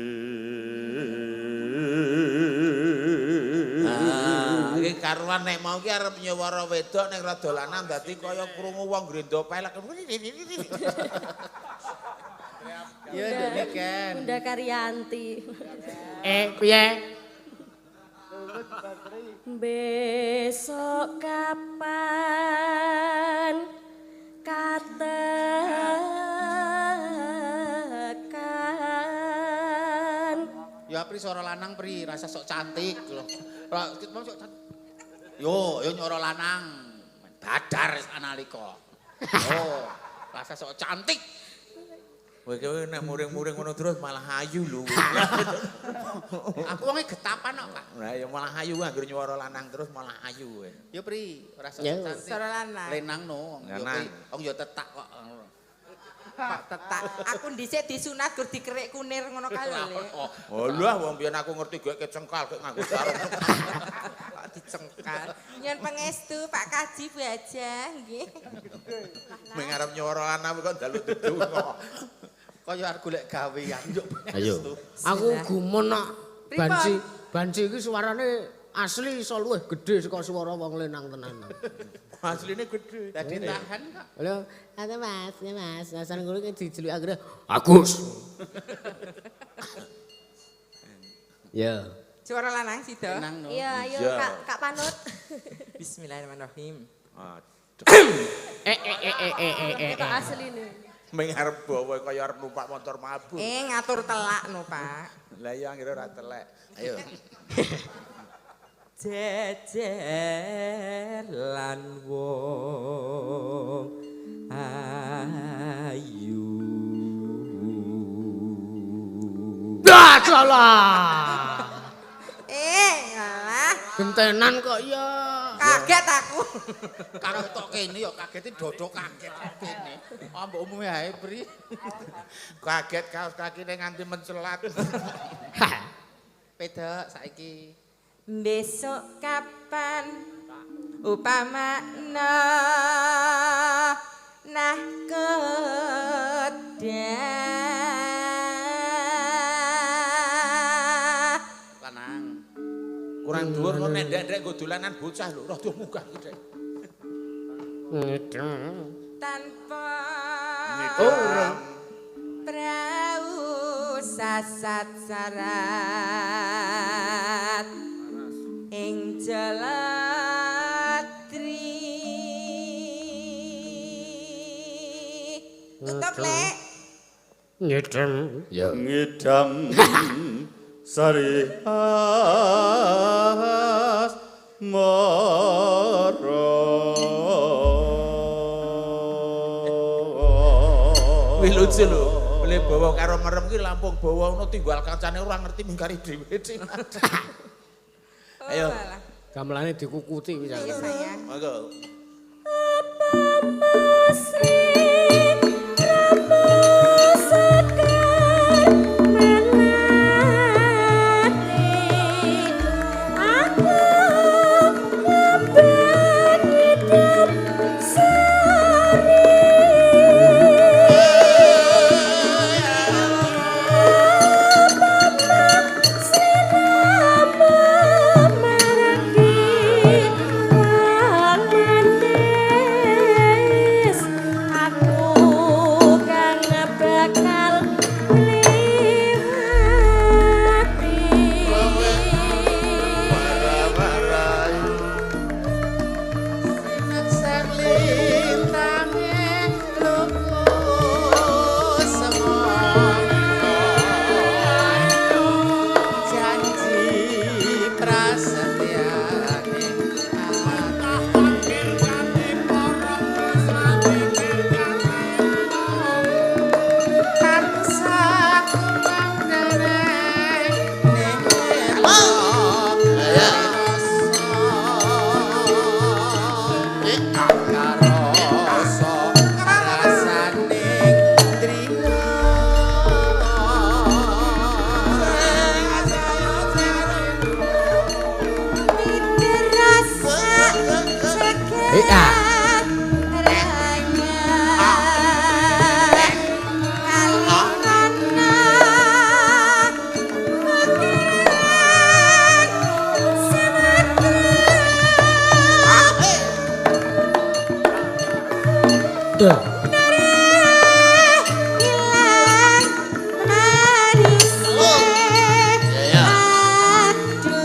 Speaker 4: Ah, iki karuan nek mau ki arep nyuwara wedok ning rada lanang dadi kaya krungu wong grendo pelek.
Speaker 1: Ya demikian.
Speaker 5: Bunda Karyanti.
Speaker 3: Piye?
Speaker 5: Besok kapan katekan.
Speaker 1: Ya pri suara lanang pri rasa sok cantik lho. Lah mau sok cantik. Yo, yo nyoro lanang. Badar analika. Yo, rasa sok cantik.
Speaker 4: Kowe kowe nek muring-muring ngono terus malah ayu lho.
Speaker 1: Aku wonge getapan kok, Pak.
Speaker 4: Lah ya malah ayu anggere nyuara lanang terus malah ayu kowe.
Speaker 1: Yo Pri, ora sok
Speaker 3: Yo.
Speaker 1: cantik.
Speaker 2: Suara lanang.
Speaker 1: Lenang no, yo
Speaker 4: Lanang.
Speaker 1: Pri, wong yo tetak kok.
Speaker 2: Kok tetak. Aku dhisik disunat gur dikerik kunir ngono kae lho, Lek.
Speaker 1: Oh,
Speaker 4: Oh lah wong biyen aku ngerti gue kecengkal kek nganggo sarung.
Speaker 2: Kok dicengkal. Nyuwun pangestu Pak Kaji Bu Hajah nggih.
Speaker 4: Ming arep nyuara lanang kok njaluk dedonga.
Speaker 1: Kaya arep golek gawean yo.
Speaker 3: Ayo. Aku gumun kok.
Speaker 2: Pripun?
Speaker 3: Banci, banci iki suarane asli iso luwih gedhe saka swara wong lanang tenan.
Speaker 4: Asline gedhe.
Speaker 1: Dadi tahan kok.
Speaker 3: Halo, ada Mas, ya Mas. Asal ngono ki diceluki akhirnya Agus. Ya.
Speaker 2: Suara lanang sida.
Speaker 1: Tenang no.
Speaker 5: Iya, ayo
Speaker 4: Iya.
Speaker 5: Kak Kak Panut.
Speaker 2: Bismillahirrahmanirrahim.
Speaker 4: Aduh.
Speaker 3: Eh eh eh eh eh eh eh.
Speaker 5: Kok asline.
Speaker 4: Ming arep bawa kaya arep numpak motor mabur.
Speaker 2: Eh ngatur telak no, Pak.
Speaker 4: Lah iya anggere ora telek. Ayo.
Speaker 2: Jejer lan wong ayu.
Speaker 3: Dah salah.
Speaker 2: Eh, alah,
Speaker 3: Gentenan kok ya.
Speaker 2: kaget aku.
Speaker 1: Kaget tok kene yo kagete dodok kaget kene. Oh, mbok umume ae, Pri.
Speaker 4: Kaget kaos kakine nganti mencelat.
Speaker 1: Pedok saiki.
Speaker 2: Besok kapan upamana nah kedah
Speaker 1: Lanang.
Speaker 4: Kurang dhuwur kok nek ndek-ndek nggo dolanan bocah lho, rada munggah iki, Dek.
Speaker 2: Tanpa
Speaker 4: Ora.
Speaker 2: prau sasat sarat ing jelatri. Tutup lek.
Speaker 3: Ngedem. Ya.
Speaker 6: Ngidam sari as mara.
Speaker 4: Wih lucu lho. Beli bawa karo merem ki lampung bawa ngono tinggal kancane ora ngerti mingkari dhewe. Ayo.
Speaker 2: Oh, alah.
Speaker 3: Gamelane dikukuti
Speaker 2: Iya
Speaker 3: pisan.
Speaker 2: sayang.
Speaker 4: Monggo.
Speaker 5: Apa Mas Rama Sekar Melati aku ngemban hidup sari. Apa Mas Rama maraki wong manis aku kang bakal liwati.
Speaker 1: Sinekser lintange lukus semono janji prasetyane. Tansah kumandhane ning Karasa rasaning trima.
Speaker 2: Rasa
Speaker 3: Iya.
Speaker 2: raya kalimana ukiran Sumatera.
Speaker 3: Duh.
Speaker 2: Ilang marise. Aduh,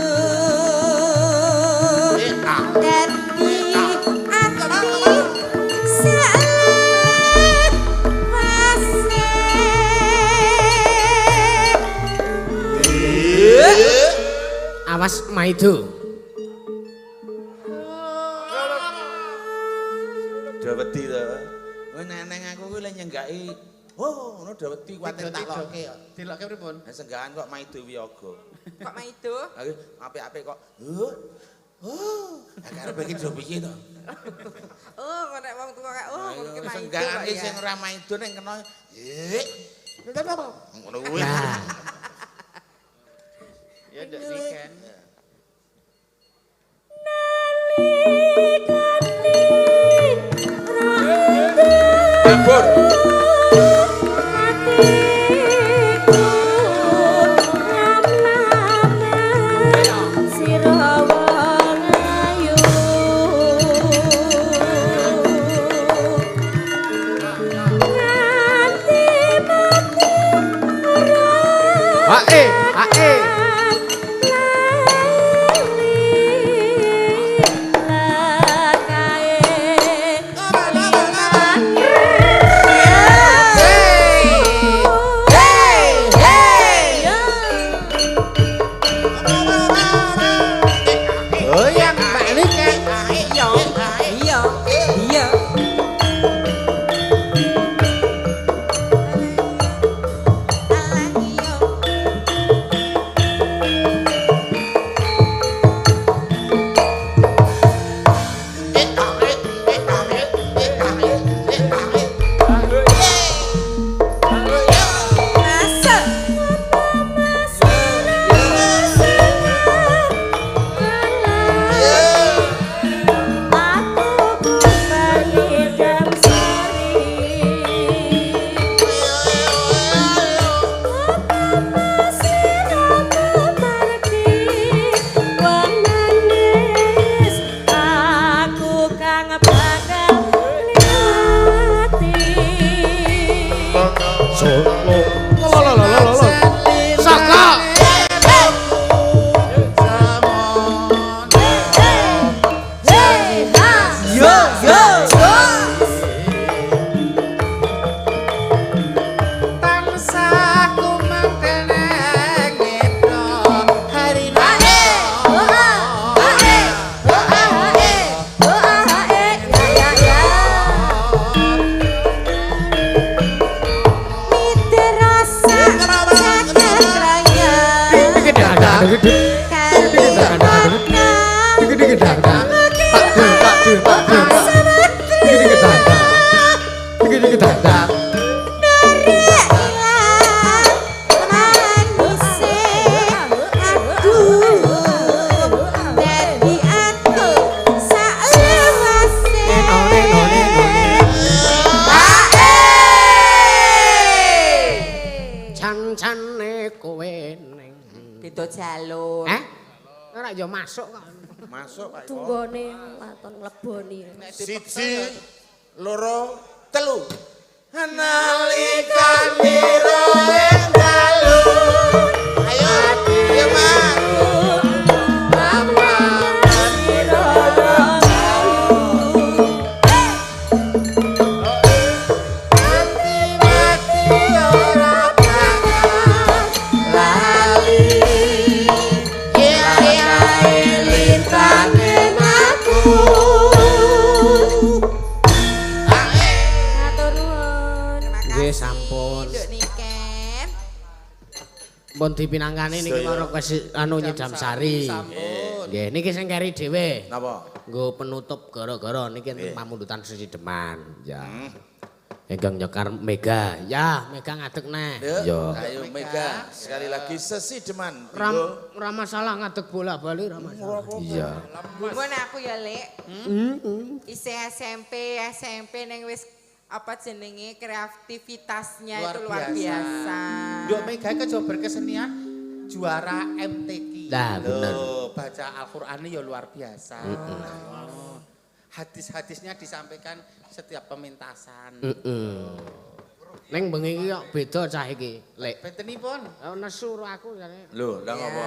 Speaker 2: dadi ati sakwase.
Speaker 3: Awas maido.
Speaker 4: kuwi le nyenggaki. Oh, ngono do wedi kuwatir tak lokke kok.
Speaker 1: Dilokke pripun?
Speaker 4: Lah senggakan kok maido wiyaga.
Speaker 2: Kok maido?
Speaker 4: Lah apik-apik kok. Huh. Oh, lah karepe iki do piye to?
Speaker 2: Oh, kok nek wong tuwa kok oh ngono ki maido.
Speaker 4: Senggakan iki sing ora maido ning kena. Ngono kuwi.
Speaker 1: Ya ndek niken.
Speaker 4: Kabur.
Speaker 3: Hae, hae.
Speaker 1: Oh, yang Mbak Niken.
Speaker 2: Iya. Iya. Iya. Masuk.
Speaker 3: Solo. Lo. Saka.
Speaker 2: Yo yo yo.
Speaker 1: Tansah kumanteneng netra harina.
Speaker 3: Can-cane kowe ning.
Speaker 2: Beda jalur.
Speaker 3: Eh? Ora ya masuk kok.
Speaker 4: Masuk Pak Eko.
Speaker 5: Tunggone waton ngleboni.
Speaker 4: 1 2 3. Nalikane ing dalu. Ayo, ayo Mas.
Speaker 1: Mati ora bakal lali.
Speaker 5: Matur nuwun.
Speaker 3: Nggih sampun.
Speaker 2: Nduk Niken.
Speaker 3: Pun dipinangkani niki
Speaker 4: Sedaya.
Speaker 3: karo anu nyidam sari.
Speaker 1: Sampun.
Speaker 3: Nggih niki sing keri dhewe.
Speaker 4: Napa?
Speaker 3: Nggo penutup gara-gara niki enten pamundutan sesideman. Ya. Ingkang nyekar Mega. Ya, Mega ngadeg neh.
Speaker 4: Yo. Ayo Mega, sekali lagi sesideman.
Speaker 3: Ora masalah ngadeg bola-bali ora masalah. Iya.
Speaker 2: Gumun aku ya, Lek. Isih SMP, SMP ning wis apa jenenge kreativitasnya
Speaker 1: Luar
Speaker 2: itu luar
Speaker 1: biasa.
Speaker 2: biasa.
Speaker 1: Nduk Mega iki berkesenian juara MTQ.
Speaker 3: Lah, bener.
Speaker 1: Loh, baca Al-Qur'an ya luar biasa. Oh. Hadis-hadisnya disampaikan setiap pementasan.
Speaker 3: Ning bengi iki kok beda cah iki, Lek.
Speaker 1: Bentenipun.
Speaker 3: Oh, nesu ro aku jane.
Speaker 4: Lho, lah ngopo?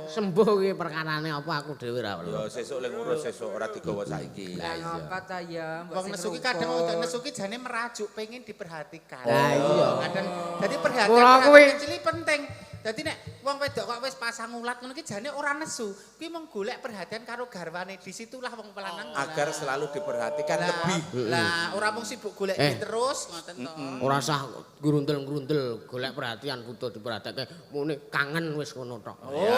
Speaker 3: Sembuh iki perkarane apa aku dhewe ra
Speaker 4: Ya
Speaker 3: weruh.
Speaker 4: sesuk le ngurus sesuk ora digawa saiki.
Speaker 2: Lah ngopo ta ya, mbok
Speaker 1: Wong
Speaker 2: sing
Speaker 1: nesu ki kadang
Speaker 2: rukun.
Speaker 1: wong nesu ki jane merajuk pengen diperhatikan.
Speaker 3: Lah iya.
Speaker 1: Kadang jadi perhatian
Speaker 3: Kula kuwi-
Speaker 1: kecil iki penting. Dadi nek wong wedok kok wis pasang ulat ngono ki jane ora nesu. Kuwi mung golek perhatian karo garwane. Disitulah wong lanang.
Speaker 4: Agar selalu diperhatikan lebih.
Speaker 1: Lah, ora mung sibuk golek duit terus ngoten to.
Speaker 3: Ora usah grundel-grundel golek perhatian butuh diperhatike. Muni kangen wis ngono tok.
Speaker 1: Oh.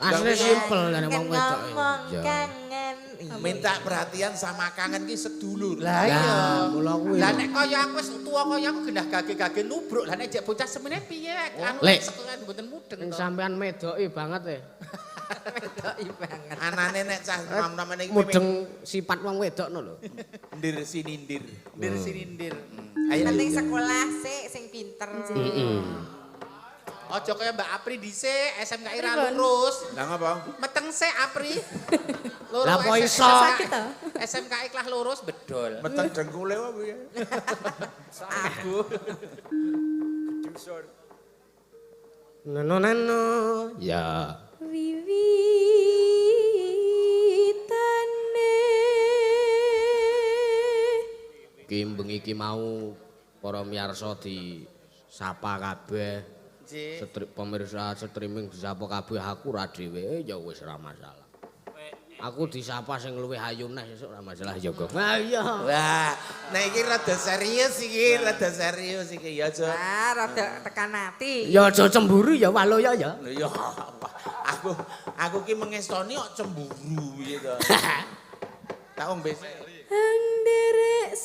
Speaker 3: Asline simpel jane wong wedok.
Speaker 2: Ngomong kangen.
Speaker 4: Minta perhatian sama kangen ki sedulur.
Speaker 1: Lah iya.
Speaker 3: Kula kuwi.
Speaker 1: Lah nek kaya aku wis tuwa kaya aku genah gage-gage nubruk. Lah nek jek bocah semene piye? Anu sekolah mboten mudeng
Speaker 3: to. Sampean medoki banget e.
Speaker 2: Medoki banget.
Speaker 4: Anane nek cah nom-nomane iki
Speaker 3: mudeng sifat wong wedok no lho.
Speaker 4: Ndir sinindir.
Speaker 1: Ndir sinindir.
Speaker 2: Ayo penting sekolah sik sing pinter.
Speaker 3: Heeh.
Speaker 1: Aja kaya Mbak Apri dhisik, SMKI ra lurus.
Speaker 4: Lah ngapa?
Speaker 1: Meteng sik Apri. Loro.
Speaker 3: Lah kok iso?
Speaker 5: Sakit to?
Speaker 1: SMKI kelas lurus bedol.
Speaker 4: Meteng dengkule wae piye?
Speaker 2: Abu.
Speaker 6: Gedusor.
Speaker 3: Neno neno. Ya.
Speaker 5: Wiwitane.
Speaker 3: Ki bengi iki mau para miyarsa disapa kabeh. Setri, pemirsa streaming disapa kabeh aku ora dhewe ya wis ora masalah. Aku disapa sing luwih ayu neh sesuk ora masalah ya kok. Wah iya.
Speaker 4: Wah, nek iki rada serius iki, rada serius iki ya aja.
Speaker 2: Ah, rada tekan ati.
Speaker 3: Ya aja cemburu ya Waloya ya.
Speaker 4: Lho ya aku ki mengestoni kok cemburu piye to. Tak ombe.
Speaker 5: Nderek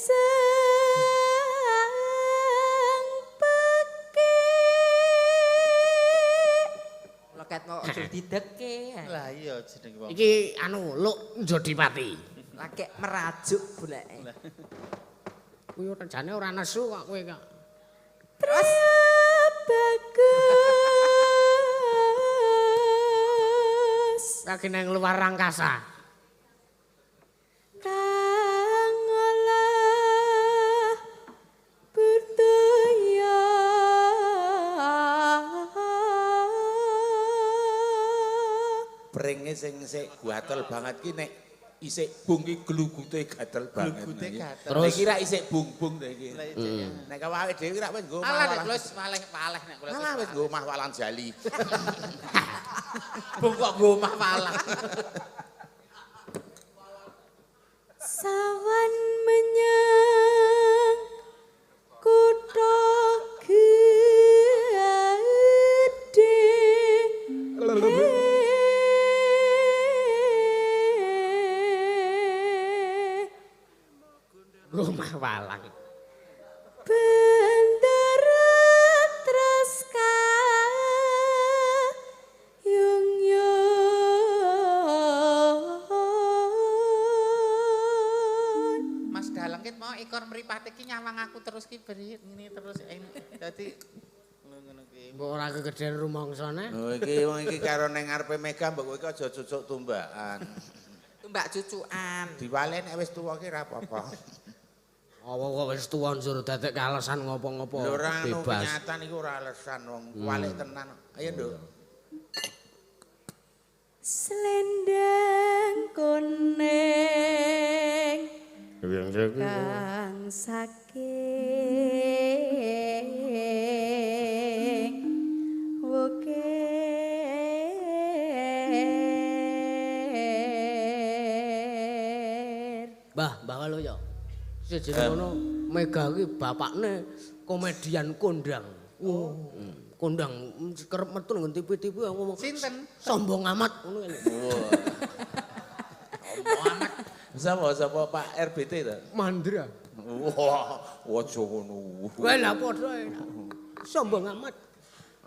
Speaker 2: Loket mau aja dideke.
Speaker 1: Lah iya jenenge wong.
Speaker 3: Iki anu Luk Jodipati.
Speaker 2: Lagek merajuk buleke.
Speaker 3: Kuwi ora jane ora nesu kok kowe kok.
Speaker 2: Terus
Speaker 5: bagus.
Speaker 3: Lagi nang luar angkasa.
Speaker 5: Kang olah budaya.
Speaker 4: Pringe sing sik gatel banget ki nek isik bung ki glugute gatel banget.
Speaker 1: Glugute gatel.
Speaker 4: Terus iki ra isik bung-bung to iki. Nek awake dhewe ra wis nggo omah.
Speaker 1: Alah nek kula wis waleh-waleh nek kula.
Speaker 4: Alah wis nggo omah walang jali.
Speaker 1: Bung kok nggo omah walang.
Speaker 5: Sawan menyang kutha gedhe.
Speaker 3: Rumah walang.
Speaker 5: Bendera traska yung yung.
Speaker 1: Mas Dalang ket mau ekor mripate ki nyawang aku terus ki beri ngene terus dadi ngono ki.
Speaker 3: Mbok ora kegedhen rumangsane.
Speaker 4: Lho iki wong iki karo ning ngarepe Mega mbok kowe iki aja cucuk tumbakan.
Speaker 2: Tumbak cucukan.
Speaker 4: Diwale nek wis tuwa ki ra apa-apa.
Speaker 3: Apa kok wis tuwa njur dadekke alasan ngopo-ngopo bebas.
Speaker 4: Kenyataan iku ora alasan wong walik tenan. Ayo Nduk.
Speaker 5: Selendang kuning kang saking wukir.
Speaker 3: Mbah, Mbah Waluyo. Sejene ngono Mega iki bapakne komedian kondang. Oh. Kondang kerep metu nggon TV-TV ngomong.
Speaker 1: Sinten?
Speaker 3: Sombong amat ngono lho.
Speaker 4: Sombong amat. Sapa sapa Pak RBT ta?
Speaker 3: Mandra.
Speaker 4: Wah, aja ngono.
Speaker 3: Kowe lah padha. Sombong amat.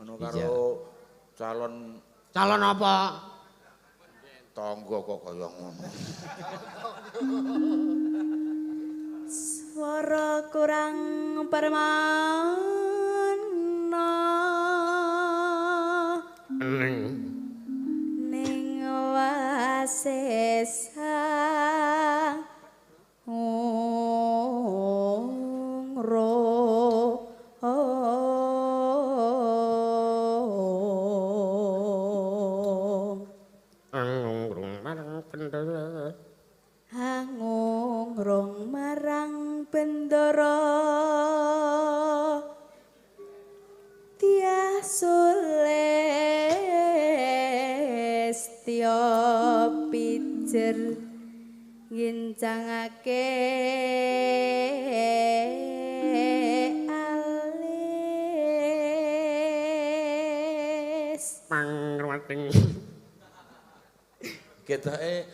Speaker 4: Anu karo calon
Speaker 3: calon apa?
Speaker 4: Tangga kok kaya ngono.
Speaker 5: Swara kurang permana ning wasesa ungro. Hangungrung marang bendara tias Listya pijer ngincangake alis
Speaker 3: pangruwating.
Speaker 4: Ketoke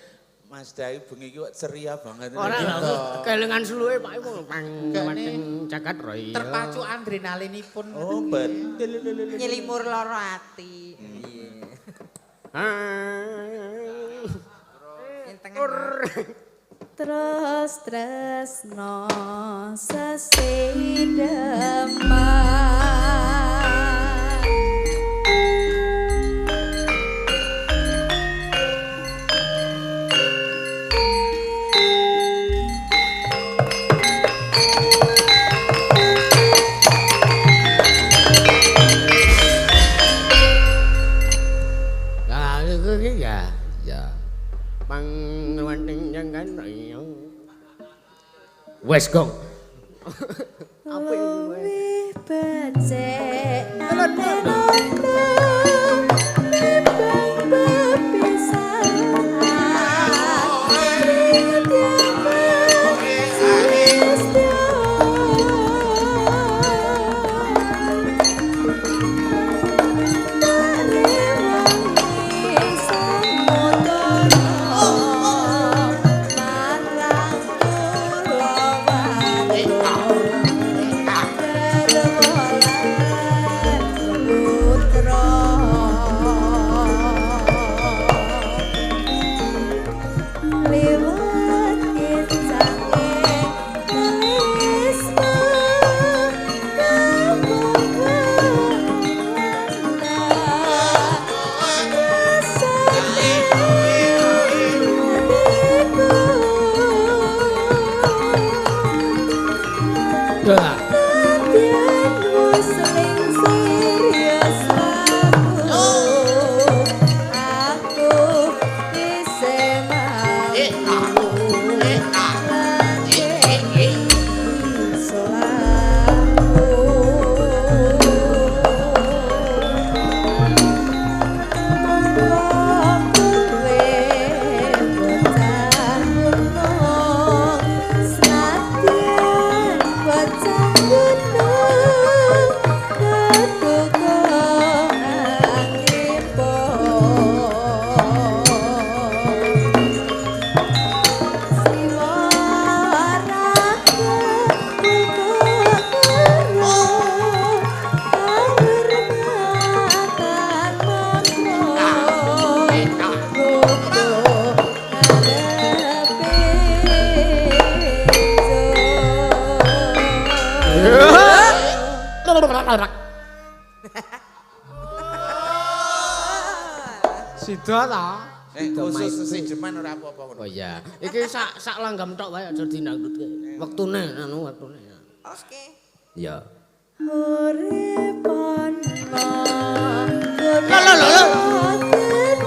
Speaker 4: Mas Dai bengi iki kok ceria banget.
Speaker 3: Ora lho, kelingan suluhe Pak iku pangruwating jagat raya.
Speaker 1: Terpacu adrenalinipun.
Speaker 4: Oh, betul.
Speaker 2: Nyelimur loro ati.
Speaker 5: Terus tresno sesideman.
Speaker 3: Wes gong.
Speaker 5: Luwih becik
Speaker 3: Sida ta?
Speaker 4: Nek khusus sesideman ora apa-apa ngono.
Speaker 3: Oh iya. Iki sak sak langgam tok wae aja dindangdutke. Wektune anu wektune.
Speaker 2: Oke.
Speaker 3: Iya.
Speaker 5: Urip ana.
Speaker 3: Lho lho lho.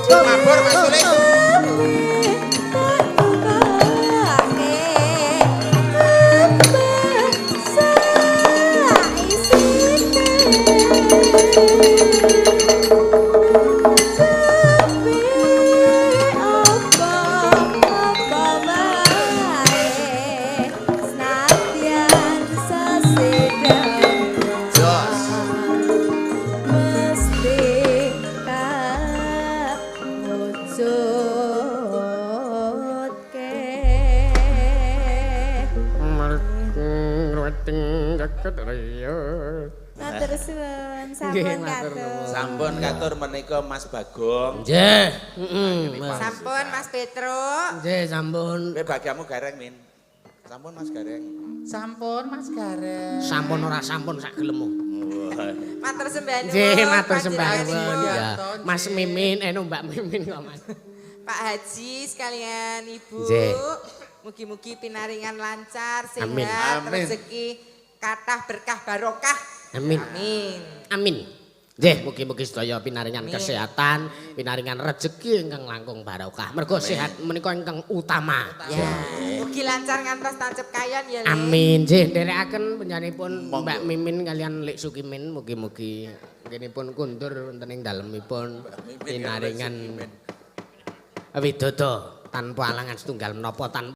Speaker 4: Mabur Mas Sulis. Sampun katur menika Mas Bagong.
Speaker 3: Nggih.
Speaker 2: Sampun Mas Petro.
Speaker 3: Nggih, sampun.
Speaker 4: Kowe bagiamu Gareng, Min. Sampun Mas Gareng.
Speaker 1: Sampun Mas Gareng.
Speaker 3: Sampun ora sampun sak gelemmu.
Speaker 2: Matur sembah nuwun.
Speaker 3: Nggih, matur sembah nuwun ya. Mas Mimin, Mbak Mimin kok Mas.
Speaker 2: Pak Haji sekalian Ibu. Mugi-mugi pinaringan lancar, sehat, rezeki kathah berkah barokah.
Speaker 3: Amin.
Speaker 2: Amin.
Speaker 3: Amin. Nggih, mugi-mugi sedaya pinaringan kesehatan, pinaringan rejeki ingkang langkung barokah. Mergo sehat menika ingkang utama.
Speaker 2: Ya. Mugi lancar ngantos tancep kayon ya, Le.
Speaker 3: Amin. Nggih, nderekaken panjenenganipun Mbak Mimin kalian Lik Sukimin mugi-mugi ngenipun kundur wonten ing dalemipun pinaringan Widodo tanpa alangan setunggal menapa tanpa